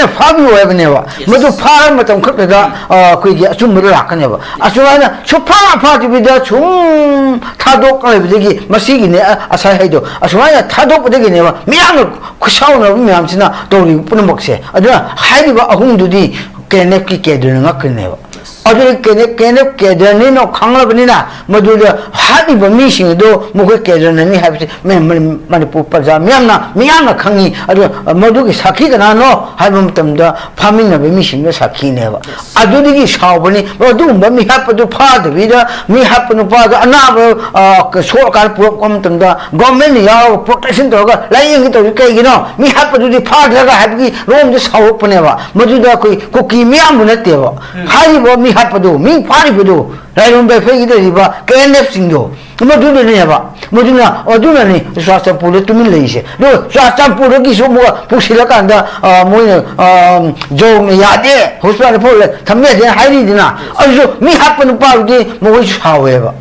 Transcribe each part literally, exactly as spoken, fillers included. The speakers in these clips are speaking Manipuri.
ꯐꯥꯕꯤꯌꯨ ꯍꯥꯏꯕꯅꯦꯕ꯫ ꯃꯗꯨ ꯐꯥꯔ ꯃꯇꯝ ꯈꯛꯇꯗ, ꯑ, ꯑꯩꯈꯣꯏꯒꯤ ꯑꯆꯨꯝꯕꯗ ꯂꯥꯛꯀꯅꯦꯕ꯫ ꯑꯁꯨꯃꯥꯏꯅ ꯁꯨꯡꯐꯥ ꯐꯥꯗꯕꯤꯗ ꯁꯨꯝ ꯊꯥꯗꯣꯛ ꯂꯩꯕꯗꯒꯤ ꯃꯁꯤꯒꯤꯅꯦ, ꯑ, ꯑꯁꯥꯏ ꯍꯥꯏꯗꯣ ꯑꯁꯨꯃꯥꯏꯅ ꯊꯥꯗꯣꯛꯄꯗꯒꯤꯅꯦꯕ ꯃꯤꯌꯥꯝꯅ ꯈꯨꯠꯁꯥꯎꯅꯕ ꯃꯌꯥꯝꯁꯤꯅ ꯇꯧꯔꯤꯕ ꯄꯨꯝꯅꯃꯛꯁꯦ꯫ ꯑꯗꯨꯅ ꯍꯥꯏꯔꯤꯕ ꯑꯍꯨꯝꯗꯨꯗꯤ ꯀꯦ ꯑꯦꯟ ꯑꯦꯐꯀꯤ ꯀꯦꯗꯔꯅ ꯉꯛꯀꯅꯦꯕ꯫ ꯑꯗꯨꯅ K N F, K N F ꯀꯦꯗꯔꯅꯤꯅ ꯈꯪꯂꯕꯅꯤꯅ ꯃꯗꯨꯗ ꯍꯥꯠꯂꯤꯕ ꯃꯤꯁꯤꯡ ꯑꯗꯨ ꯃꯈꯣꯏ ꯀꯦꯗꯔꯅꯅꯤ ꯍꯥꯏꯕꯁꯤ ꯃ-, ꯃ-, ꯃꯅꯤꯄꯨꯔ ꯄ꯭ꯔꯖꯥ ꯃꯤꯌꯥꯝꯅ, ꯃꯤꯌꯥꯝꯅ ꯈꯪꯉꯤ꯫ ꯑꯗꯨ ꯃꯗꯨꯒꯤ ꯁꯥꯈꯤ ꯀꯅꯥꯅꯣ ꯍꯥꯏꯕ ꯃꯇꯝꯗ ꯐꯥꯃꯤꯟꯅꯕ ꯃꯤꯁꯤꯡꯗꯨ ꯁꯥꯈꯤꯅꯦꯕ꯫ ꯑꯗꯨꯗꯒꯤ ꯁꯥꯎꯕꯅꯤ꯫ ꯑꯗꯨꯒꯨꯝꯕ ꯃꯤꯍꯥꯠꯄꯗꯨ ꯐꯥꯗꯕꯤꯗ ꯃꯤꯍꯥꯠꯄ ꯅꯨꯄꯥꯗꯣ ꯑꯅꯥꯕ, ꯑ, ꯁꯣꯛꯑꯀꯥꯟꯗ ꯄꯨꯔꯛꯄ ꯃꯇꯝꯗ ꯒꯣꯔꯃꯦꯟꯅ ꯌꯥꯎꯔꯒ ꯄ꯭ꯔꯣꯇꯦꯛꯁꯟ ꯇꯧꯔꯒ ꯂꯥꯏꯌꯦꯡꯒꯦ ꯇꯧꯔꯤ ꯀꯩꯒꯤꯅꯣ? ꯃꯤꯍꯥꯠꯄꯗꯨꯗꯤ ꯐꯥꯗ꯭ꯔꯒ ꯍꯥꯏꯕꯒꯤ ꯔꯣꯝꯗ ꯁꯥꯎꯔꯛꯄꯅꯦꯕ꯫ ꯃꯗꯨꯗ ꯑꯩꯈꯣꯏ ꯀꯨꯀꯤ ꯃꯤꯌꯥꯝꯕꯨ ꯅꯠꯇꯦꯕ꯫ ꯍꯥꯏꯔꯤꯕ ꯃꯤꯍꯥꯠꯄꯗꯨ, ꯃꯤ ꯐꯥꯔꯤꯕꯗꯨ, ꯂꯥꯏꯔꯣꯝ ꯕꯦꯐꯦꯒꯤ ꯂꯩꯔꯤꯕ ꯀꯦ ꯑꯦꯟ ꯑꯦꯐꯁꯤꯡꯗꯣ, ꯃꯗꯨꯗꯨꯅꯦꯕ꯫ ꯃꯗꯨꯅ, ꯑꯗꯨꯅꯅꯤ ꯆꯨꯔꯥꯆꯥꯟꯄꯨꯔꯗ ꯇꯨꯃꯤꯟ ꯂꯩꯔꯤꯁꯦ꯫ ꯑꯗꯨꯒ ꯆꯨꯔꯥꯆꯥꯟꯄꯨꯔꯗꯒꯤꯁꯨ ꯑꯃꯨꯛ ꯄꯨꯁꯤꯜꯂꯀꯥꯟꯗ, ꯑ, ꯃꯣꯏꯅ, ꯑ, ꯖꯧꯅ ꯌꯥꯗꯦ, ꯍꯣꯁꯄꯤꯇꯥꯜꯗ ꯄꯨꯔ ꯊꯝꯕ ꯌꯥꯗꯦ ꯍꯥꯏꯔꯤꯗꯅ꯫ ꯑꯗꯨꯁꯨ ꯃꯤ ꯍꯥꯠꯄ ꯅꯨꯄꯥꯗꯨꯗꯤ ꯃꯈꯣꯏꯁꯨ ꯁꯥꯎꯋꯦꯕ꯫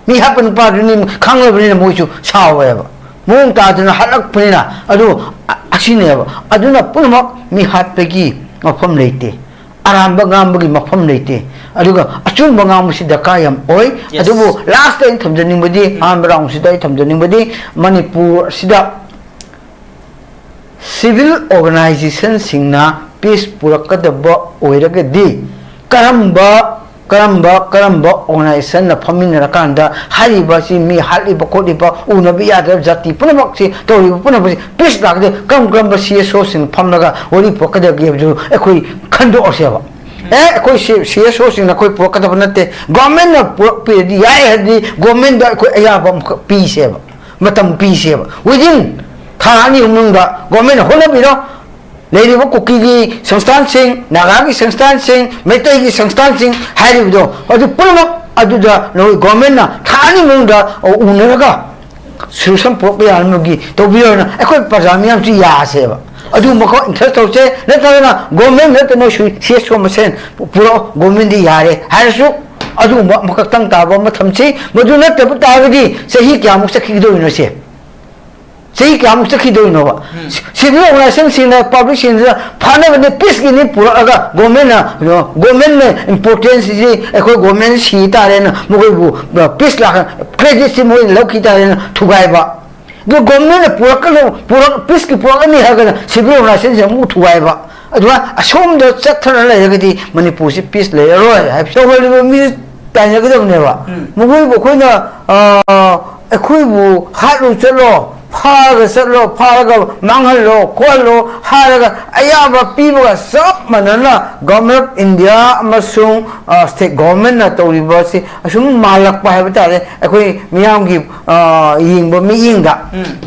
ꯃꯤ ꯍꯥꯠꯄ ꯅꯨꯄꯥꯗꯨꯅꯤ ꯈꯪꯂꯕꯅꯤꯅ ꯃꯣꯏꯁꯨ ꯁꯥꯎꯋꯦꯕ꯫ ꯃꯑꯣꯡ ꯇꯥꯗꯅ ꯍꯥꯠꯂꯛꯄꯅꯤꯅ꯫ ꯑꯗꯨ ꯑ-, ꯑꯁꯤꯅꯦꯕ꯫ ꯑꯗꯨꯅ ꯄꯨꯝꯅꯃꯛ ꯃꯤ ꯍꯥꯠꯄꯒꯤ ꯃꯐꯝ ꯂꯩꯇꯦ꯫ ꯑꯔꯥꯟꯕ ꯉꯥꯡꯕꯒꯤ ꯃꯐꯝ ꯂꯩꯇꯦ꯫ ꯑꯗꯨꯒ ꯑꯆꯨꯝꯕ ꯉꯥꯡꯕꯁꯤ ꯗꯔꯀꯥꯔ ꯌꯥꯝ ꯑꯣꯏ꯫ Yes. ꯑꯗꯨꯕꯨ ꯂꯥꯁꯇ ꯑꯩꯅ ꯊꯝꯖꯅꯤꯡꯕꯗꯤ, ꯑꯍꯥꯟꯕ ꯔꯥꯎꯟꯁꯤꯗ ꯑꯩ ꯊꯝꯖꯅꯤꯡꯕꯗꯤ, ꯃꯅꯤꯄꯨꯔ ꯑꯁꯤꯗ ꯁꯤꯚꯤꯜ ꯑꯣꯔꯒꯅꯥꯏꯖꯦꯁꯟꯁꯤꯡꯅ ꯄꯤꯁ ꯄꯨꯔꯛꯀꯗꯕ ꯑꯣꯏꯔꯒꯗꯤ ꯀꯔꯝꯕ, ꯀꯔꯝꯕ, ꯀꯔꯝꯕ ꯑꯣꯔꯒꯅꯥꯏꯖꯦꯁꯟꯅ ꯐꯝꯃꯤꯟꯅꯔꯀꯥꯟꯗ ꯍꯥꯏꯔꯤꯕ ꯑꯁꯤ ꯃꯤ ꯍꯥꯠꯂꯤꯕ ꯈꯣꯠꯂꯤꯕ ꯎꯅꯕ ꯌꯥꯗꯕ ꯖꯥꯇꯤ ꯄꯨꯝꯅꯃꯛꯁꯤ ꯇꯧꯔꯤꯕ ꯄꯨꯝꯅꯃꯛꯁꯤ ꯄꯤꯁ ꯂꯥꯛꯀꯗꯕ ꯀꯔꯝ ꯀꯔꯝꯕ ꯁꯤ ꯑꯦꯁ ꯑꯣꯁꯤꯡ ꯐꯝꯂꯒ ꯋꯥꯔꯤ ꯄꯨꯔꯛꯀꯗꯒꯦ ꯍꯥꯏꯕꯗꯨ ꯑꯩꯈꯣꯏ ꯈꯟꯗꯣꯛꯑꯁꯦꯕ꯫ ꯑꯦ, ꯑꯩꯈꯣꯏ ꯁꯤ, ꯁꯤ ꯑꯦꯁ ꯑꯣꯁꯤꯡꯅ ꯑꯩꯈꯣꯏ ꯄꯨꯔꯛꯀꯗꯕ ꯅꯠꯇꯦ, ꯒꯣꯔꯃꯦꯟꯅ ꯄꯨꯔꯛꯄꯤꯔꯗꯤ ꯌꯥꯏ ꯍꯥꯏꯔꯗꯤ ꯒꯣꯔꯃꯦꯟꯗ ꯑꯩꯈꯣꯏ ꯑꯌꯥꯕ ꯑꯃꯈꯛ ꯄꯤꯁꯦꯕ, ꯃꯇꯝ ꯄꯤꯁꯦꯕ꯫ Within ꯊꯥ ꯑꯅꯤ ꯑꯍꯨꯝ ꯃꯅꯨꯡꯗ ꯒꯣꯔꯃꯦꯟꯅ ꯍꯣꯠꯅꯕꯤꯔꯣ, ꯂꯩꯔꯤꯕ ꯀꯨꯀꯤꯒꯤ ꯁꯪꯁꯊꯥꯟꯁꯤꯡ, ꯅꯥꯒꯥꯒꯤ ꯁꯪꯁꯊꯥꯟꯁꯤꯡ, ꯃꯩꯇꯩꯒꯤ ꯁꯪꯁꯊꯥꯟꯁꯤꯡ ꯍꯥꯏꯔꯤꯕꯗꯣ, ꯑꯗꯨ ꯄꯨꯝꯅꯃꯛ ꯑꯗꯨꯗ ꯅꯈꯣꯏ ꯒꯣꯔꯃꯦꯟꯅ ꯊꯥ ꯑꯅꯤ ꯃꯅꯨꯡꯗ ꯎꯅꯔꯒ ꯁꯣꯂꯨꯁꯟ ꯄꯨꯔꯛꯄ ꯌꯥꯅꯕꯒꯤ ꯇꯧꯕꯤꯔꯣꯅ ꯑꯩꯈꯣꯏ ꯄ꯭ꯔꯖꯥ ꯃꯤꯌꯥꯝꯁꯤ ꯌꯥꯁꯦꯕ꯫ ꯑꯗꯨꯒꯨꯝꯕ ꯈꯛ ꯏꯟꯇꯔꯦꯁ ꯇꯧꯁꯦ, ꯅꯠꯇ꯭ꯔꯒꯅ ꯒꯣꯔꯃꯦꯟ ꯅꯠꯇꯅ ꯁꯤ ꯑꯦꯁ ꯑꯣ ꯃꯁꯦꯟ ꯄꯨꯔꯛꯑꯣ, ꯒꯣꯔꯃꯦꯟꯗꯤ ꯌꯥꯔꯦ ꯍꯥꯏꯔꯁꯨ ꯑꯗꯨꯒꯨꯝꯕ ꯑꯃꯈꯛꯇꯪ ꯇꯥꯕ ꯑꯃ ꯊꯝꯁꯤ꯫ ꯃꯗꯨ ꯅꯠꯇꯕ ꯇꯥꯔꯒꯗꯤ ꯆꯍꯤ ꯀꯌꯥꯃꯨꯛ ꯆꯠꯈꯤꯒꯗꯧꯔꯤꯅꯣ ꯁꯦ? ꯆꯍꯤ ꯀꯌꯥꯃꯨꯛ ꯆꯠꯈꯤꯗꯣꯏꯅꯣꯕ? ꯁꯤꯚꯤꯜ ꯑꯣꯔꯒꯅꯥꯏꯖꯦꯁꯟꯁꯤꯡꯅ, ꯄꯕ꯭ꯂꯤꯛꯁꯤꯡꯁꯤꯅ ꯐꯅꯕꯅꯤ, ꯄꯤꯁꯀꯤꯅꯤ ꯄꯨꯔꯛꯑꯒ ꯒꯣꯔꯃꯦꯟꯅ, ꯒꯣꯔꯃꯦꯟꯅ ꯏꯝꯄꯣꯔꯇꯦꯟꯁꯁꯤ ꯑꯩꯈꯣꯏ ꯒꯣꯔꯃꯦꯟ ꯁꯤ ꯇꯥꯔꯦꯅ ꯃꯈꯣꯏꯕꯨ ꯄꯤꯁ ꯂꯥꯛ ꯀ꯭ꯔꯦꯗꯤꯠꯁꯤ ꯃꯣꯏꯅ ꯂꯧꯈꯤ ꯇꯥꯔꯦꯅ ꯊꯨꯒꯥꯏꯕ꯫ ꯑꯗꯨ ꯒꯣꯔꯃꯦꯟꯅ ꯄꯨꯔꯛꯀꯅꯨ, ꯄꯨꯔꯛ ꯄꯤꯁꯀꯤ ꯄꯨꯔꯛꯀꯅꯤ ꯍꯥꯏꯔꯒꯅ ꯁꯤꯚꯤꯜ ꯑꯣꯔꯒꯅꯥꯏꯖꯦꯁꯟꯁꯤ ꯑꯃꯨꯛ ꯊꯨꯒꯥꯏꯕ꯫ ꯑꯗꯨꯃꯥꯏꯅ ꯑꯁꯣꯝꯗ ꯆꯠꯊꯔ ꯂꯩꯔꯒꯗꯤ ꯃꯅꯤꯄꯨꯔꯁꯤ ꯄꯤꯁ ꯂꯩꯔꯔꯣꯏ ꯍꯥꯏꯕ ꯇꯧꯍꯜꯂꯤꯕ ꯃꯤ ꯇꯥꯏꯅꯒꯗꯕꯅꯦꯕ꯫ ꯃꯈꯣꯏꯕꯨ ꯑꯩꯈꯣꯏꯅ, ꯑ, ꯑꯩꯈꯣꯏꯕꯨ ꯍꯥꯠꯂꯨ ꯆꯠꯂꯣ, ꯐꯥꯔꯒ ꯆꯠꯂꯣ, ꯐꯥꯔꯒ ꯃꯥꯡꯍꯜꯂꯣ, ꯈꯣꯠꯍꯜꯂꯣ ꯍꯥꯏꯔꯒ ꯑꯌꯥꯕ ꯄꯤꯕꯒ ꯆꯞ ꯃꯥꯟꯅꯅ Government of India ꯑꯃꯁꯨꯡ, ꯑ, state governmentꯅ ꯇꯧꯔꯤꯕ ꯑꯁꯤ ꯑꯁꯨꯝ ꯃꯥꯜꯂꯛꯄ ꯍꯥꯏꯕ ꯇꯥꯔꯦ꯫ ꯑꯩꯈꯣꯏ ꯃꯤꯌꯥꯝꯒꯤ, ꯑ, ꯌꯦꯡꯕ ꯃꯤꯠꯌꯦꯡꯗ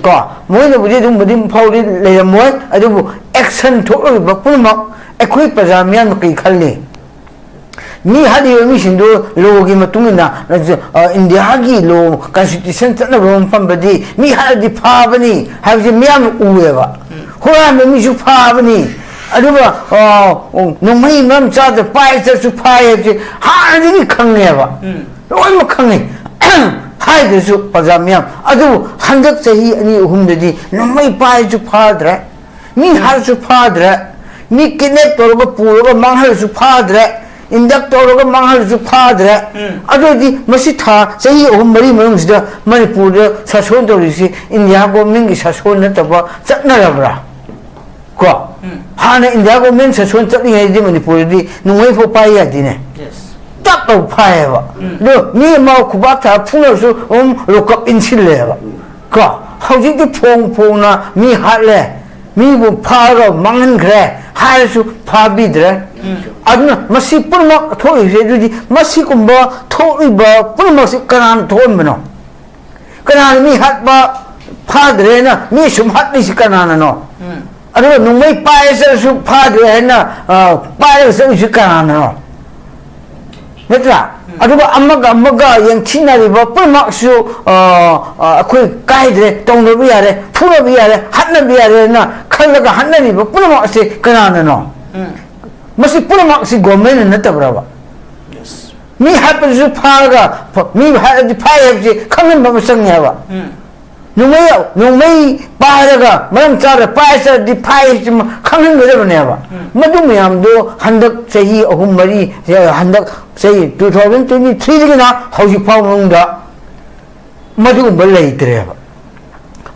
ꯀꯣ, ꯃꯣꯏꯅꯕꯨꯗꯤ ꯑꯗꯨꯝꯕꯗꯤ ꯐꯥꯎꯗꯤ ꯂꯩꯔꯝꯃꯣꯏ, ꯑꯗꯨꯕꯨ action ꯊꯣꯛꯂꯤꯕ ꯄꯨꯝꯅꯃꯛ ꯑꯩꯈꯣꯏ ꯄ꯭ꯔꯖꯥ ꯃꯤꯌꯥꯝꯅ ꯀꯔꯤ ꯈꯜꯂꯤ? ꯃꯤ ꯍꯥꯠꯂꯤꯕ ꯃꯤꯁꯤꯡꯗꯨ lawꯒꯤ ꯃꯇꯨꯡ ꯏꯟꯅ, ꯑ, Indiaꯒꯤ law constitution ꯆꯠꯅꯕ ꯃꯐꯝꯗꯗꯤ ꯃꯤ ꯍꯥꯠꯂꯗꯤ ꯐꯥꯕꯅꯤ ꯍꯥꯏꯕꯁꯤ ꯃꯤꯌꯥꯝꯅ ꯎꯑꯦꯕ꯫ ꯍꯨꯔꯥꯟꯕ ꯃꯤꯁꯨ ꯐꯥꯕꯅꯤ, ꯑꯗꯨꯒ, ꯑ, ꯅꯣꯡꯃꯩ ꯃꯔꯝ ꯆꯥꯗ ꯄꯥꯏ ꯆꯠꯁꯨ ꯐꯥꯏ ꯍꯥꯏꯕꯁꯤ ꯍꯥꯟꯅꯗꯒꯤ ꯈꯪꯉꯦꯕ꯫ ꯂꯣꯏꯅꯃꯛ ꯈꯪꯉꯤ꯫ ꯍꯥꯏꯗ꯭ꯔꯁꯨ ꯄ꯭ꯔꯖꯥ ꯃꯤꯌꯥꯝ꯫ ꯑꯗꯨꯕꯨ ꯍꯟꯗꯛ ꯆꯍꯤ ꯑꯅꯤ ꯑꯍꯨꯝꯗꯗꯤ ꯅꯣꯡꯃꯩ ꯄꯥꯏꯁꯨ ꯐꯥꯗ꯭ꯔꯦ, ꯃꯤ ꯍꯥꯠꯁꯨ ꯐꯥꯗ꯭ꯔꯦ, ꯃꯤ kidnap ꯇꯧꯔꯒ ꯄꯨꯔꯒ ꯃꯥꯡꯍꯜꯂꯁꯨ ꯐꯥꯗ꯭ꯔꯦ, induct ꯇꯧꯔꯒ ꯃꯥꯡꯍꯜꯂꯁꯨ ꯐꯥꯗ꯭ꯔꯦ꯫ ꯑꯗꯨꯗꯤ ꯃꯁꯤ ꯊꯥ, ꯆꯍꯤ ꯑꯍꯨꯝ ꯃꯔꯤ ꯃꯅꯨꯡꯁꯤꯗ ꯃꯅꯤꯄꯨꯔꯗ ꯁꯥꯁꯣꯟ ꯇꯧꯔꯤꯁꯤ India governmentꯀꯤ ꯁꯥꯁꯣꯟ ꯅꯠꯇꯕ ꯆꯠꯅꯔꯕ꯭ꯔꯥ? ꯀꯣ? ꯍꯥꯟꯅ India government ꯁꯥꯁꯣꯟ ꯆꯠꯂꯤꯉꯩꯗꯗꯤ ꯃꯅꯤꯄꯨꯔꯗꯗꯤ ꯅꯣꯡꯃꯩ ꯐꯥꯎ ꯄꯥꯏ ꯌꯥꯗꯦꯅꯦ꯫ ꯇꯞ ꯇꯧ ꯐꯥꯏꯌꯦꯕ꯫ ꯑꯗꯣ ꯃꯤ ꯑꯃ ꯈꯨꯕꯥꯛ ꯊꯥ ꯐꯨꯅꯔꯁꯨ ꯑꯗꯨꯝ ꯂꯣꯀꯞ ꯏꯟꯁꯤꯜꯂꯦꯕ꯫ ꯀꯣ? ꯍꯧꯖꯤꯛꯇꯤ ꯐꯣꯡ ꯐꯣꯡꯅ ꯃꯤ ꯍꯥꯠꯂꯦ, ꯃꯤꯕꯨ ꯐꯥꯔꯒ ꯃꯥꯡꯍꯟꯈ꯭ꯔꯦ ꯍꯥꯏꯔꯁꯨ ꯐꯥꯕꯤꯗ꯭ꯔꯦ꯫ ꯑꯗꯨꯅ ꯃꯁꯤ ꯄꯨꯝꯅꯃꯛ ꯊꯣꯛꯏꯁꯦ, ꯑꯗꯨꯗꯤ ꯃꯁꯤꯒꯨꯝꯕ ꯊꯣꯛꯂꯤꯕ ꯄꯨꯝꯅꯃꯛꯁꯤ ꯀꯅꯥꯅ ꯊꯣꯛꯍꯟꯕꯅꯣ? ꯀꯅꯥꯅ ꯃꯤ ꯍꯥꯠꯄ ꯐꯥꯗ꯭ꯔꯦꯅ ꯃꯤ ꯁꯨꯝ ꯍꯥꯠꯂꯤꯁꯤ ꯀꯅꯥꯅꯅꯣ? ꯑꯗꯨꯒ ꯅꯣꯡꯃꯩ ꯄꯥꯏꯔ ꯆꯠꯂꯁꯨ ꯐꯥꯗ꯭ꯔꯦ ꯍꯥꯏꯅ, ꯑ, ꯄꯥꯏꯔꯒ ꯆꯠꯂꯤꯁꯤ ꯀꯅꯥꯅꯅꯣ? ꯅꯠꯇ꯭ꯔꯥ? ꯑꯗꯨꯒ ꯑꯃꯒ ꯑꯃꯒ ꯌꯦꯡꯊꯤꯅꯔꯤꯕ ꯄꯨꯝꯅꯃꯛꯁꯨ, ꯑ, ꯑ, ꯑꯩꯈꯣꯏ ꯀꯥꯏꯗ꯭ꯔꯦ, ꯇꯧꯅꯕ ꯌꯥꯔꯦ, ꯐꯨꯅꯕ ꯌꯥꯔꯦ, ꯍꯥꯠꯅꯕ ꯌꯥꯔꯦꯅ ꯈꯜꯂꯒ ꯍꯥꯠꯅꯔꯤꯕ ꯄꯨꯝꯅꯃꯛ ꯑꯁꯤ ꯀꯅꯥꯅꯅꯣ? ꯃꯁꯤ ꯄꯨꯝꯅꯃꯛꯁꯤ ꯒꯣꯔꯃꯦꯟꯅ ꯅꯠꯇꯕ꯭ꯔꯕ? ꯃꯤ ꯍꯥꯠꯄꯗꯨꯁꯨ ꯐꯥꯔꯒ, ꯐ-, ꯃꯤ ꯍꯥꯠꯂꯗꯤ ꯐꯥꯏ ꯍꯥꯏꯕꯁꯤ ꯈꯪꯍꯟꯕ ꯑꯃ ꯆꯪꯉꯦ ꯍꯥꯏꯕ꯫ ꯅꯣꯡꯃꯩ ꯅꯣꯡꯃꯩ ꯄꯥꯏꯔꯒ ꯃꯔꯝ ꯆꯥꯗ ꯄꯥꯏꯔꯗꯤ ꯐꯥꯏ ꯍꯥꯏꯁꯤ ꯈꯪꯍꯟꯒꯗꯕꯅꯦꯕ꯫ ꯃꯗꯨ ꯃꯌꯥꯝꯗꯣ ꯍꯟꯗꯛ ꯆꯍꯤ ꯑꯍꯨꯝ ꯃꯔꯤ, ꯍꯟꯗꯛ ꯆꯍꯤ two thousand twenty threeꯗꯒꯤꯅ ꯍꯧꯖꯤꯛ ꯐꯥꯎ ꯃꯅꯨꯡꯗ ꯃꯗꯨꯒꯨꯝꯕ ꯂꯩꯇ꯭ꯔꯦꯕ꯫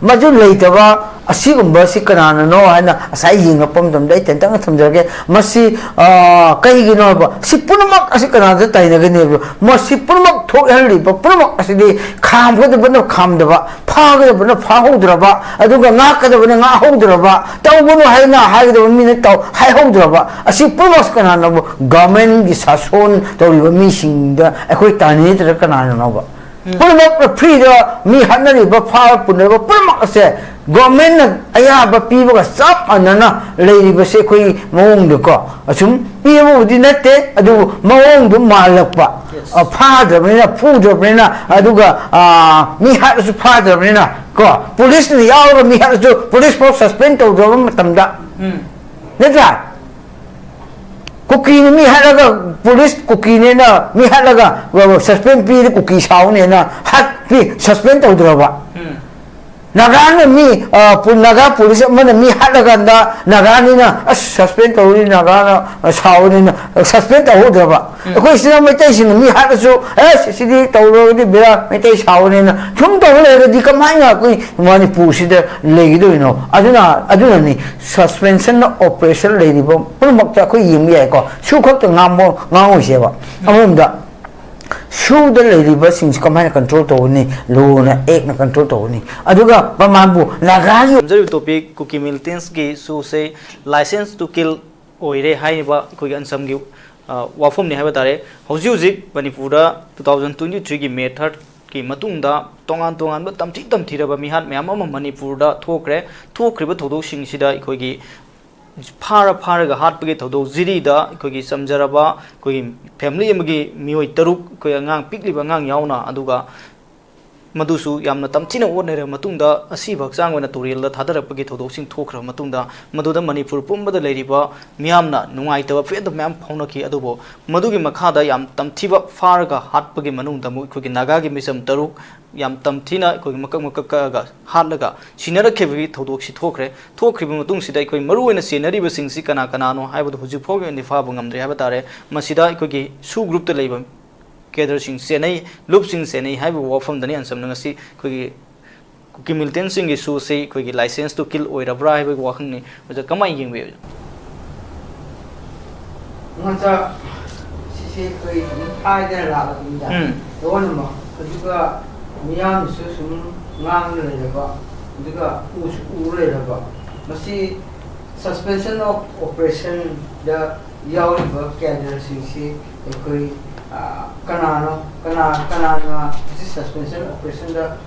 ꯃꯗꯨ ꯂꯩꯇꯕ ꯑꯁꯤꯒꯨꯝꯕꯁꯤ ꯀꯅꯥꯅꯅꯣ ꯍꯥꯏꯅ ꯉꯁꯥꯏ ꯌꯦꯡꯉꯛꯄ ꯃꯇꯝꯗ ꯑꯩ ꯇꯦꯟꯇꯛꯅ ꯊꯝꯖꯔꯒꯦ꯫ ꯃꯁꯤ, ꯑ, ꯀꯩꯒꯤꯅꯣ ꯍꯥꯏꯕ, ꯁꯤ ꯄꯨꯝꯅꯃꯛ ꯑꯁꯤ ꯀꯅꯥꯗ ꯇꯥꯏꯅꯒꯅꯤ ꯍꯥꯏꯕ? ꯃꯁꯤ ꯄꯨꯝꯅꯃꯛ ꯊꯣꯛꯍꯜꯂꯤꯕ ꯄꯨꯝꯅꯃꯛ ꯑꯁꯤꯗꯤ ꯈꯥꯝꯒꯗꯕꯅ ꯈꯥꯝꯗꯕ, ꯐꯥꯒꯗꯕꯅ ꯐꯥꯍꯧꯗ꯭ꯔꯕ, ꯑꯗꯨꯒ ꯉꯥꯛꯀꯗꯕꯅ ꯉꯥꯛꯍꯧꯗ꯭ꯔꯕ, ꯇꯧꯒꯅꯨ ꯍꯥꯏꯅ ꯍꯥꯏꯒꯗꯕ ꯃꯤꯅ ꯇꯧ ꯍꯥꯏꯍꯧꯗ꯭ꯔꯕ, ꯑꯁꯤ ꯄꯨꯝꯅꯃꯛ ꯀꯅꯥꯅꯣꯕꯨ? ꯒꯚꯔꯟꯃꯦꯟꯒꯤ ꯁꯥꯁꯣꯟ ꯇꯧꯔꯤꯕ ꯃꯤꯁꯤꯡꯗ ꯑꯩꯈꯣꯏ ꯇꯥꯏꯅꯗ꯭ꯔ ꯀꯅꯥꯅꯅꯣꯕ? ꯄꯨꯝꯅꯃꯛ ꯐ꯭ꯔꯤꯗ ꯃꯤ ꯍꯥꯠꯅꯔꯤꯕ, ꯐꯥꯕ ꯄꯨꯅꯔꯤꯕ ꯄꯨꯝꯅꯃꯛ ꯑꯁꯦ ꯒꯣꯔꯃꯦꯟꯅ ꯑꯌꯥꯕ ꯄꯤꯕꯒ ꯆꯞ ꯃꯥꯟꯅꯅ ꯂꯩꯔꯤꯕꯁꯦ ꯑꯩꯈꯣꯏ ꯃꯑꯣꯡꯗꯀꯣ ꯑꯁꯨꯝ ꯄꯤꯕꯕꯨꯗꯤ ꯅꯠꯇꯦ, ꯑꯗꯨꯕꯨ ꯃꯑꯣꯡꯗꯣ ꯃꯥꯜꯂꯛꯄ꯫ Yes. ꯑ, ꯐꯥꯗ꯭ꯔꯕꯅꯤꯅ, ꯐꯨꯗ꯭ꯔꯕꯅꯤꯅ, ꯑꯗꯨꯒ, ꯑ, ꯃꯤ ꯍꯥꯠꯂꯁꯨ ꯐꯥꯗ꯭ꯔꯕꯅꯤꯅ ꯀꯣ, ꯄꯨꯂꯤꯁꯅ ꯌꯥꯎꯔꯒ ꯃꯤ ꯍꯥꯠꯂꯁꯨ ꯄꯨꯂꯤꯁ ꯐꯥꯎ ꯁꯁꯄꯦꯟ ꯇꯧꯗ꯭ꯔꯕ ꯃꯇꯝꯗ, ꯎꯝ꯫ ꯅꯠꯇ꯭ꯔꯥ? ꯀꯨꯀꯤꯅ ꯃꯤ ꯍꯥꯠꯂꯒ, ꯄꯨꯂꯤꯁ ꯀꯨꯀꯤꯅꯦꯅ ꯃꯤ ꯍꯥꯠꯂꯒ ꯁꯁꯄꯦꯟ ꯄꯤꯔꯗꯤ ꯀꯨꯀꯤ ꯁꯥꯎꯅꯦꯅ ꯍꯥꯠꯄꯤ, ꯁꯁꯄꯦꯟ ꯇꯧꯗ꯭ꯔꯕ? ꯎꯝ꯫ ꯅꯥꯒꯥꯅ ꯃꯤ, ꯑ, ꯄꯨ-, ꯅꯥꯒꯥ ꯄꯨꯂꯤꯁ ꯑꯃꯅ ꯃꯤ ꯍꯥꯠꯂꯀꯥꯟꯗ ꯅꯥꯒꯥꯅꯤꯅ, "ꯑꯁ, ꯁꯁꯄꯦꯟ ꯇꯧꯔꯤ, ꯅꯥꯒꯥꯅ, ꯑ, ꯁꯥꯎꯔꯅꯤꯅ", ꯑ, ꯁꯁꯄꯦꯟ ꯇꯧꯍꯧꯗ꯭ꯔꯕ? ꯎꯝ꯫ ꯑꯩꯈꯣꯏ ꯁꯤꯗ ꯃꯩꯇꯩꯁꯤꯡꯅ ꯃꯤ ꯍꯥꯠꯂꯁꯨ, "ꯑꯁ, ꯁꯤꯗꯤ ꯇꯧꯔꯒꯗꯤ ꯕꯦꯔꯥ, ꯃꯩꯇꯩ ꯁꯥꯎꯔꯅꯤꯅ" ꯁꯨꯝ ꯇꯧꯔ ꯂꯩꯔꯒꯗꯤ ꯀꯃꯥꯏꯅ ꯑꯩꯈꯣꯏ ꯃꯅꯤꯄꯨꯔꯁꯤꯗ ꯂꯩꯒꯗꯣꯏꯅꯣ? ꯑꯗꯨꯅ, ꯑꯗꯨꯅꯅꯤ ꯁꯁꯄꯦꯟꯁꯟ ꯑꯣꯄꯔꯦꯁꯟ ꯂꯩꯔꯤꯕ ꯄꯨꯝꯅꯃꯛꯇ ꯑꯩꯈꯣꯏ ꯌꯦꯡꯕ ꯌꯥꯏꯀꯣ꯫ ꯁꯨ ꯈꯛꯇ ꯉꯥꯡꯕ, ꯉꯥꯡꯉꯣꯏꯁꯦꯕ꯫ ꯑꯃꯔꯣꯝꯗ ꯁꯨꯗ ꯂꯩꯔꯤꯕꯁꯤꯡꯁꯤ ꯀꯃꯥꯏꯅ ꯀꯟꯇ꯭ꯔꯣꯜ ꯇꯧꯒꯅꯤ? ꯂꯣꯅ, ꯑꯦꯛꯅ ꯀꯟꯇ꯭ꯔꯣꯜ ꯇꯧꯒꯅꯤ꯫ ꯑꯗꯨꯒ ꯃꯃꯥꯟꯕꯨ ꯅꯥꯒꯥꯒꯤ ꯊꯝꯖꯔꯤꯕ ꯇꯣꯄꯤꯛ ꯀꯨꯀꯤ ꯃꯤꯂꯤꯇꯦꯟꯁꯀꯤ ꯁꯨꯁꯦ ꯂꯥꯏꯁꯦꯟꯁ ꯇꯨ ꯀꯤꯜ ꯑꯣꯏꯔꯦ ꯍꯥꯏꯔꯤꯕ ꯑꯩꯈꯣꯏꯒꯤ ꯑꯟꯁꯝꯒꯤ, ꯑ, ꯋꯥꯐꯝꯅꯤ ꯍꯥꯏꯕ ꯇꯥꯔꯦ꯫ ꯍꯧꯖꯤꯛ ꯍꯧꯖꯤꯛ ꯃꯅꯤꯄꯨꯔꯗ two thousand twenty threeꯒꯤ May thirdꯀꯤ ꯃꯇꯨꯡꯗ ꯇꯣꯉꯥꯟ ꯇꯣꯉꯥꯟꯕ ꯇꯝꯊꯤ ꯇꯝꯊꯤꯔꯕ ꯃꯤꯍꯥꯠ ꯃꯌꯥꯝ ꯑꯃ ꯃꯅꯤꯄꯨꯔꯗ ꯊꯣꯛꯈ꯭ꯔꯦ꯫ ꯊꯣꯛꯈ꯭ꯔꯤꯕ ꯊꯧꯗꯣꯛꯁꯤꯡꯁꯤꯗ ꯑꯩꯈꯣꯏꯒꯤ ꯐꯥꯔ ꯐꯥꯔꯒ ꯍꯥꯠꯄꯒꯤ ꯊꯧꯗꯣꯛ, ꯖꯤꯔꯤꯗ ꯑꯩꯈꯣꯏꯒꯤ ꯆꯝꯖꯔꯕ ꯑꯩꯈꯣꯏꯒꯤ ꯐꯦꯃꯤꯂꯤ ꯑꯃꯒꯤ ꯃꯤꯑꯣꯏ ꯇꯔꯨꯛ, ꯑꯩꯈꯣꯏ ꯑꯉꯥꯡ, ꯄꯤꯛꯂꯤꯕ ꯑꯉꯥꯡ ꯌꯥꯎꯅ, ꯑꯗꯨꯒ ꯃꯗꯨꯁꯨ ꯌꯥꯝꯅ ꯇꯝꯊꯤꯅ ꯑꯣꯠꯅꯔꯕ ꯃꯇꯨꯡꯗ, ꯑꯁꯤꯕ ꯍꯛꯆꯥꯡ ꯑꯣꯏꯅ ꯇꯨꯔꯦꯜꯗ ꯊꯥꯗꯔꯛꯄꯒꯤ ꯊꯧꯗꯣꯛꯁꯤꯡ ꯊꯣꯛꯈ꯭ꯔꯕ ꯃꯇꯨꯡꯗ, ꯃꯗꯨꯗ ꯃꯅꯤꯄꯨꯔ ꯄꯨꯝꯕꯗ ꯂꯩꯔꯤꯕ ꯃꯤꯌꯥꯝꯅ ꯅꯨꯡꯉꯥꯏꯇꯕ ꯐꯣꯡꯗꯣꯛ ꯃꯌꯥꯝ ꯐꯣꯡꯅꯈꯤ꯫ ꯑꯗꯨꯕꯨ ꯃꯗꯨꯒꯤ ꯃꯈꯥꯗ ꯌꯥꯝ ꯇꯝꯊꯤꯕ ꯐꯥꯔꯒ ꯍꯥꯠꯄꯒꯤ ꯃꯅꯨꯡꯗ ꯑꯃꯨꯛ ꯑꯩꯈꯣꯏꯒꯤ ꯅꯥꯒꯥꯒꯤ ꯃꯤꯆꯝ ꯇꯔꯨꯛ ꯌꯥꯝ ꯇꯝꯊꯤꯅ ꯑꯩꯈꯣꯏꯒꯤ ꯃꯀꯛ ꯃꯀꯛ ꯀꯛꯑꯒ ꯍꯥꯠꯂꯒ ꯁꯤꯅꯔꯛꯈꯤꯕꯒꯤ ꯊꯧꯗꯣꯛꯁꯤ ꯊꯣꯛꯈ꯭ꯔꯦ꯫ ꯊꯣꯛꯈ꯭ꯔꯤꯕ ꯃꯇꯨꯡꯁꯤꯗ ꯑꯩꯈꯣꯏ ꯃꯔꯨꯑꯣꯏꯅ ꯆꯦꯟꯅꯔꯤꯕꯁꯤꯡꯁꯤ ꯀꯅꯥ ꯀꯅꯥꯅꯣ ꯍꯥꯏꯕꯗꯨ ꯍꯧꯖꯤꯛ ꯐꯥꯎꯒꯤ ꯑꯣꯏꯅꯗꯤ ꯐꯥꯕ ꯉꯝꯗ꯭ꯔꯤ ꯍꯥꯏꯕ ꯇꯥꯔꯦ꯫ ꯃꯁꯤꯗ ꯑꯩꯈꯣꯏꯒꯤ ꯁꯨ ꯒ꯭ꯔꯨꯞꯇ ꯂꯩꯕ ꯀꯦꯗꯔꯁꯤꯡ ꯆꯦꯟꯅꯩ, ꯂꯨꯞꯁꯤꯡ ꯆꯦꯟꯅꯩ ꯍꯥꯏꯕ ꯋꯥꯐꯝꯗꯅꯤ ꯑꯟꯁꯝꯅ ꯉꯁꯤ ꯑꯩꯈꯣꯏꯒꯤ ꯀꯨꯀꯤ ꯃꯤꯂꯤꯇꯦꯟꯁꯤꯡꯒꯤ ꯁꯨꯁꯤ ꯑꯩꯈꯣꯏꯒꯤ ꯂꯥꯏꯁꯦꯟꯁꯇꯨ ꯀꯤꯜ ꯑꯣꯏꯔꯕ꯭ꯔꯥ ꯍꯥꯏꯕꯒꯤ ꯋꯥꯍꯪꯅꯤ꯫ ꯑꯣꯖꯥ, ꯀꯃꯥꯏꯅ ꯌꯦꯡꯕꯤ, ꯑꯣꯖꯥ? ꯃꯆꯥ, ꯁꯤꯁꯦ ꯑꯩꯈꯣꯏ ꯑꯗꯨꯝ ꯊꯥꯏꯗꯅ ꯂꯥꯛꯂꯕꯅꯤꯗ꯫ ꯎꯝ꯫ ꯂꯣꯏꯅꯃꯛ꯫ ꯑꯗꯨꯒ ꯃꯤꯌꯥꯝꯅꯁꯨ ꯁꯨꯝ ꯉꯥꯡꯅ ꯂꯩꯔꯕ, ꯑꯗꯨꯒ ꯎꯁꯨ ꯎ ꯂꯩꯔꯕ꯫ ꯃꯁꯤ suspension of operationꯗ ꯌꯥꯎꯔꯤꯕ ꯀꯦꯗꯔꯁꯤꯡꯁꯤ ꯑꯩꯈꯣꯏ, ꯑ, ꯀꯅꯥꯅꯣ, ꯀꯅꯥ, ꯀꯅꯥꯅ ꯃꯁꯤ suspension operationꯗ,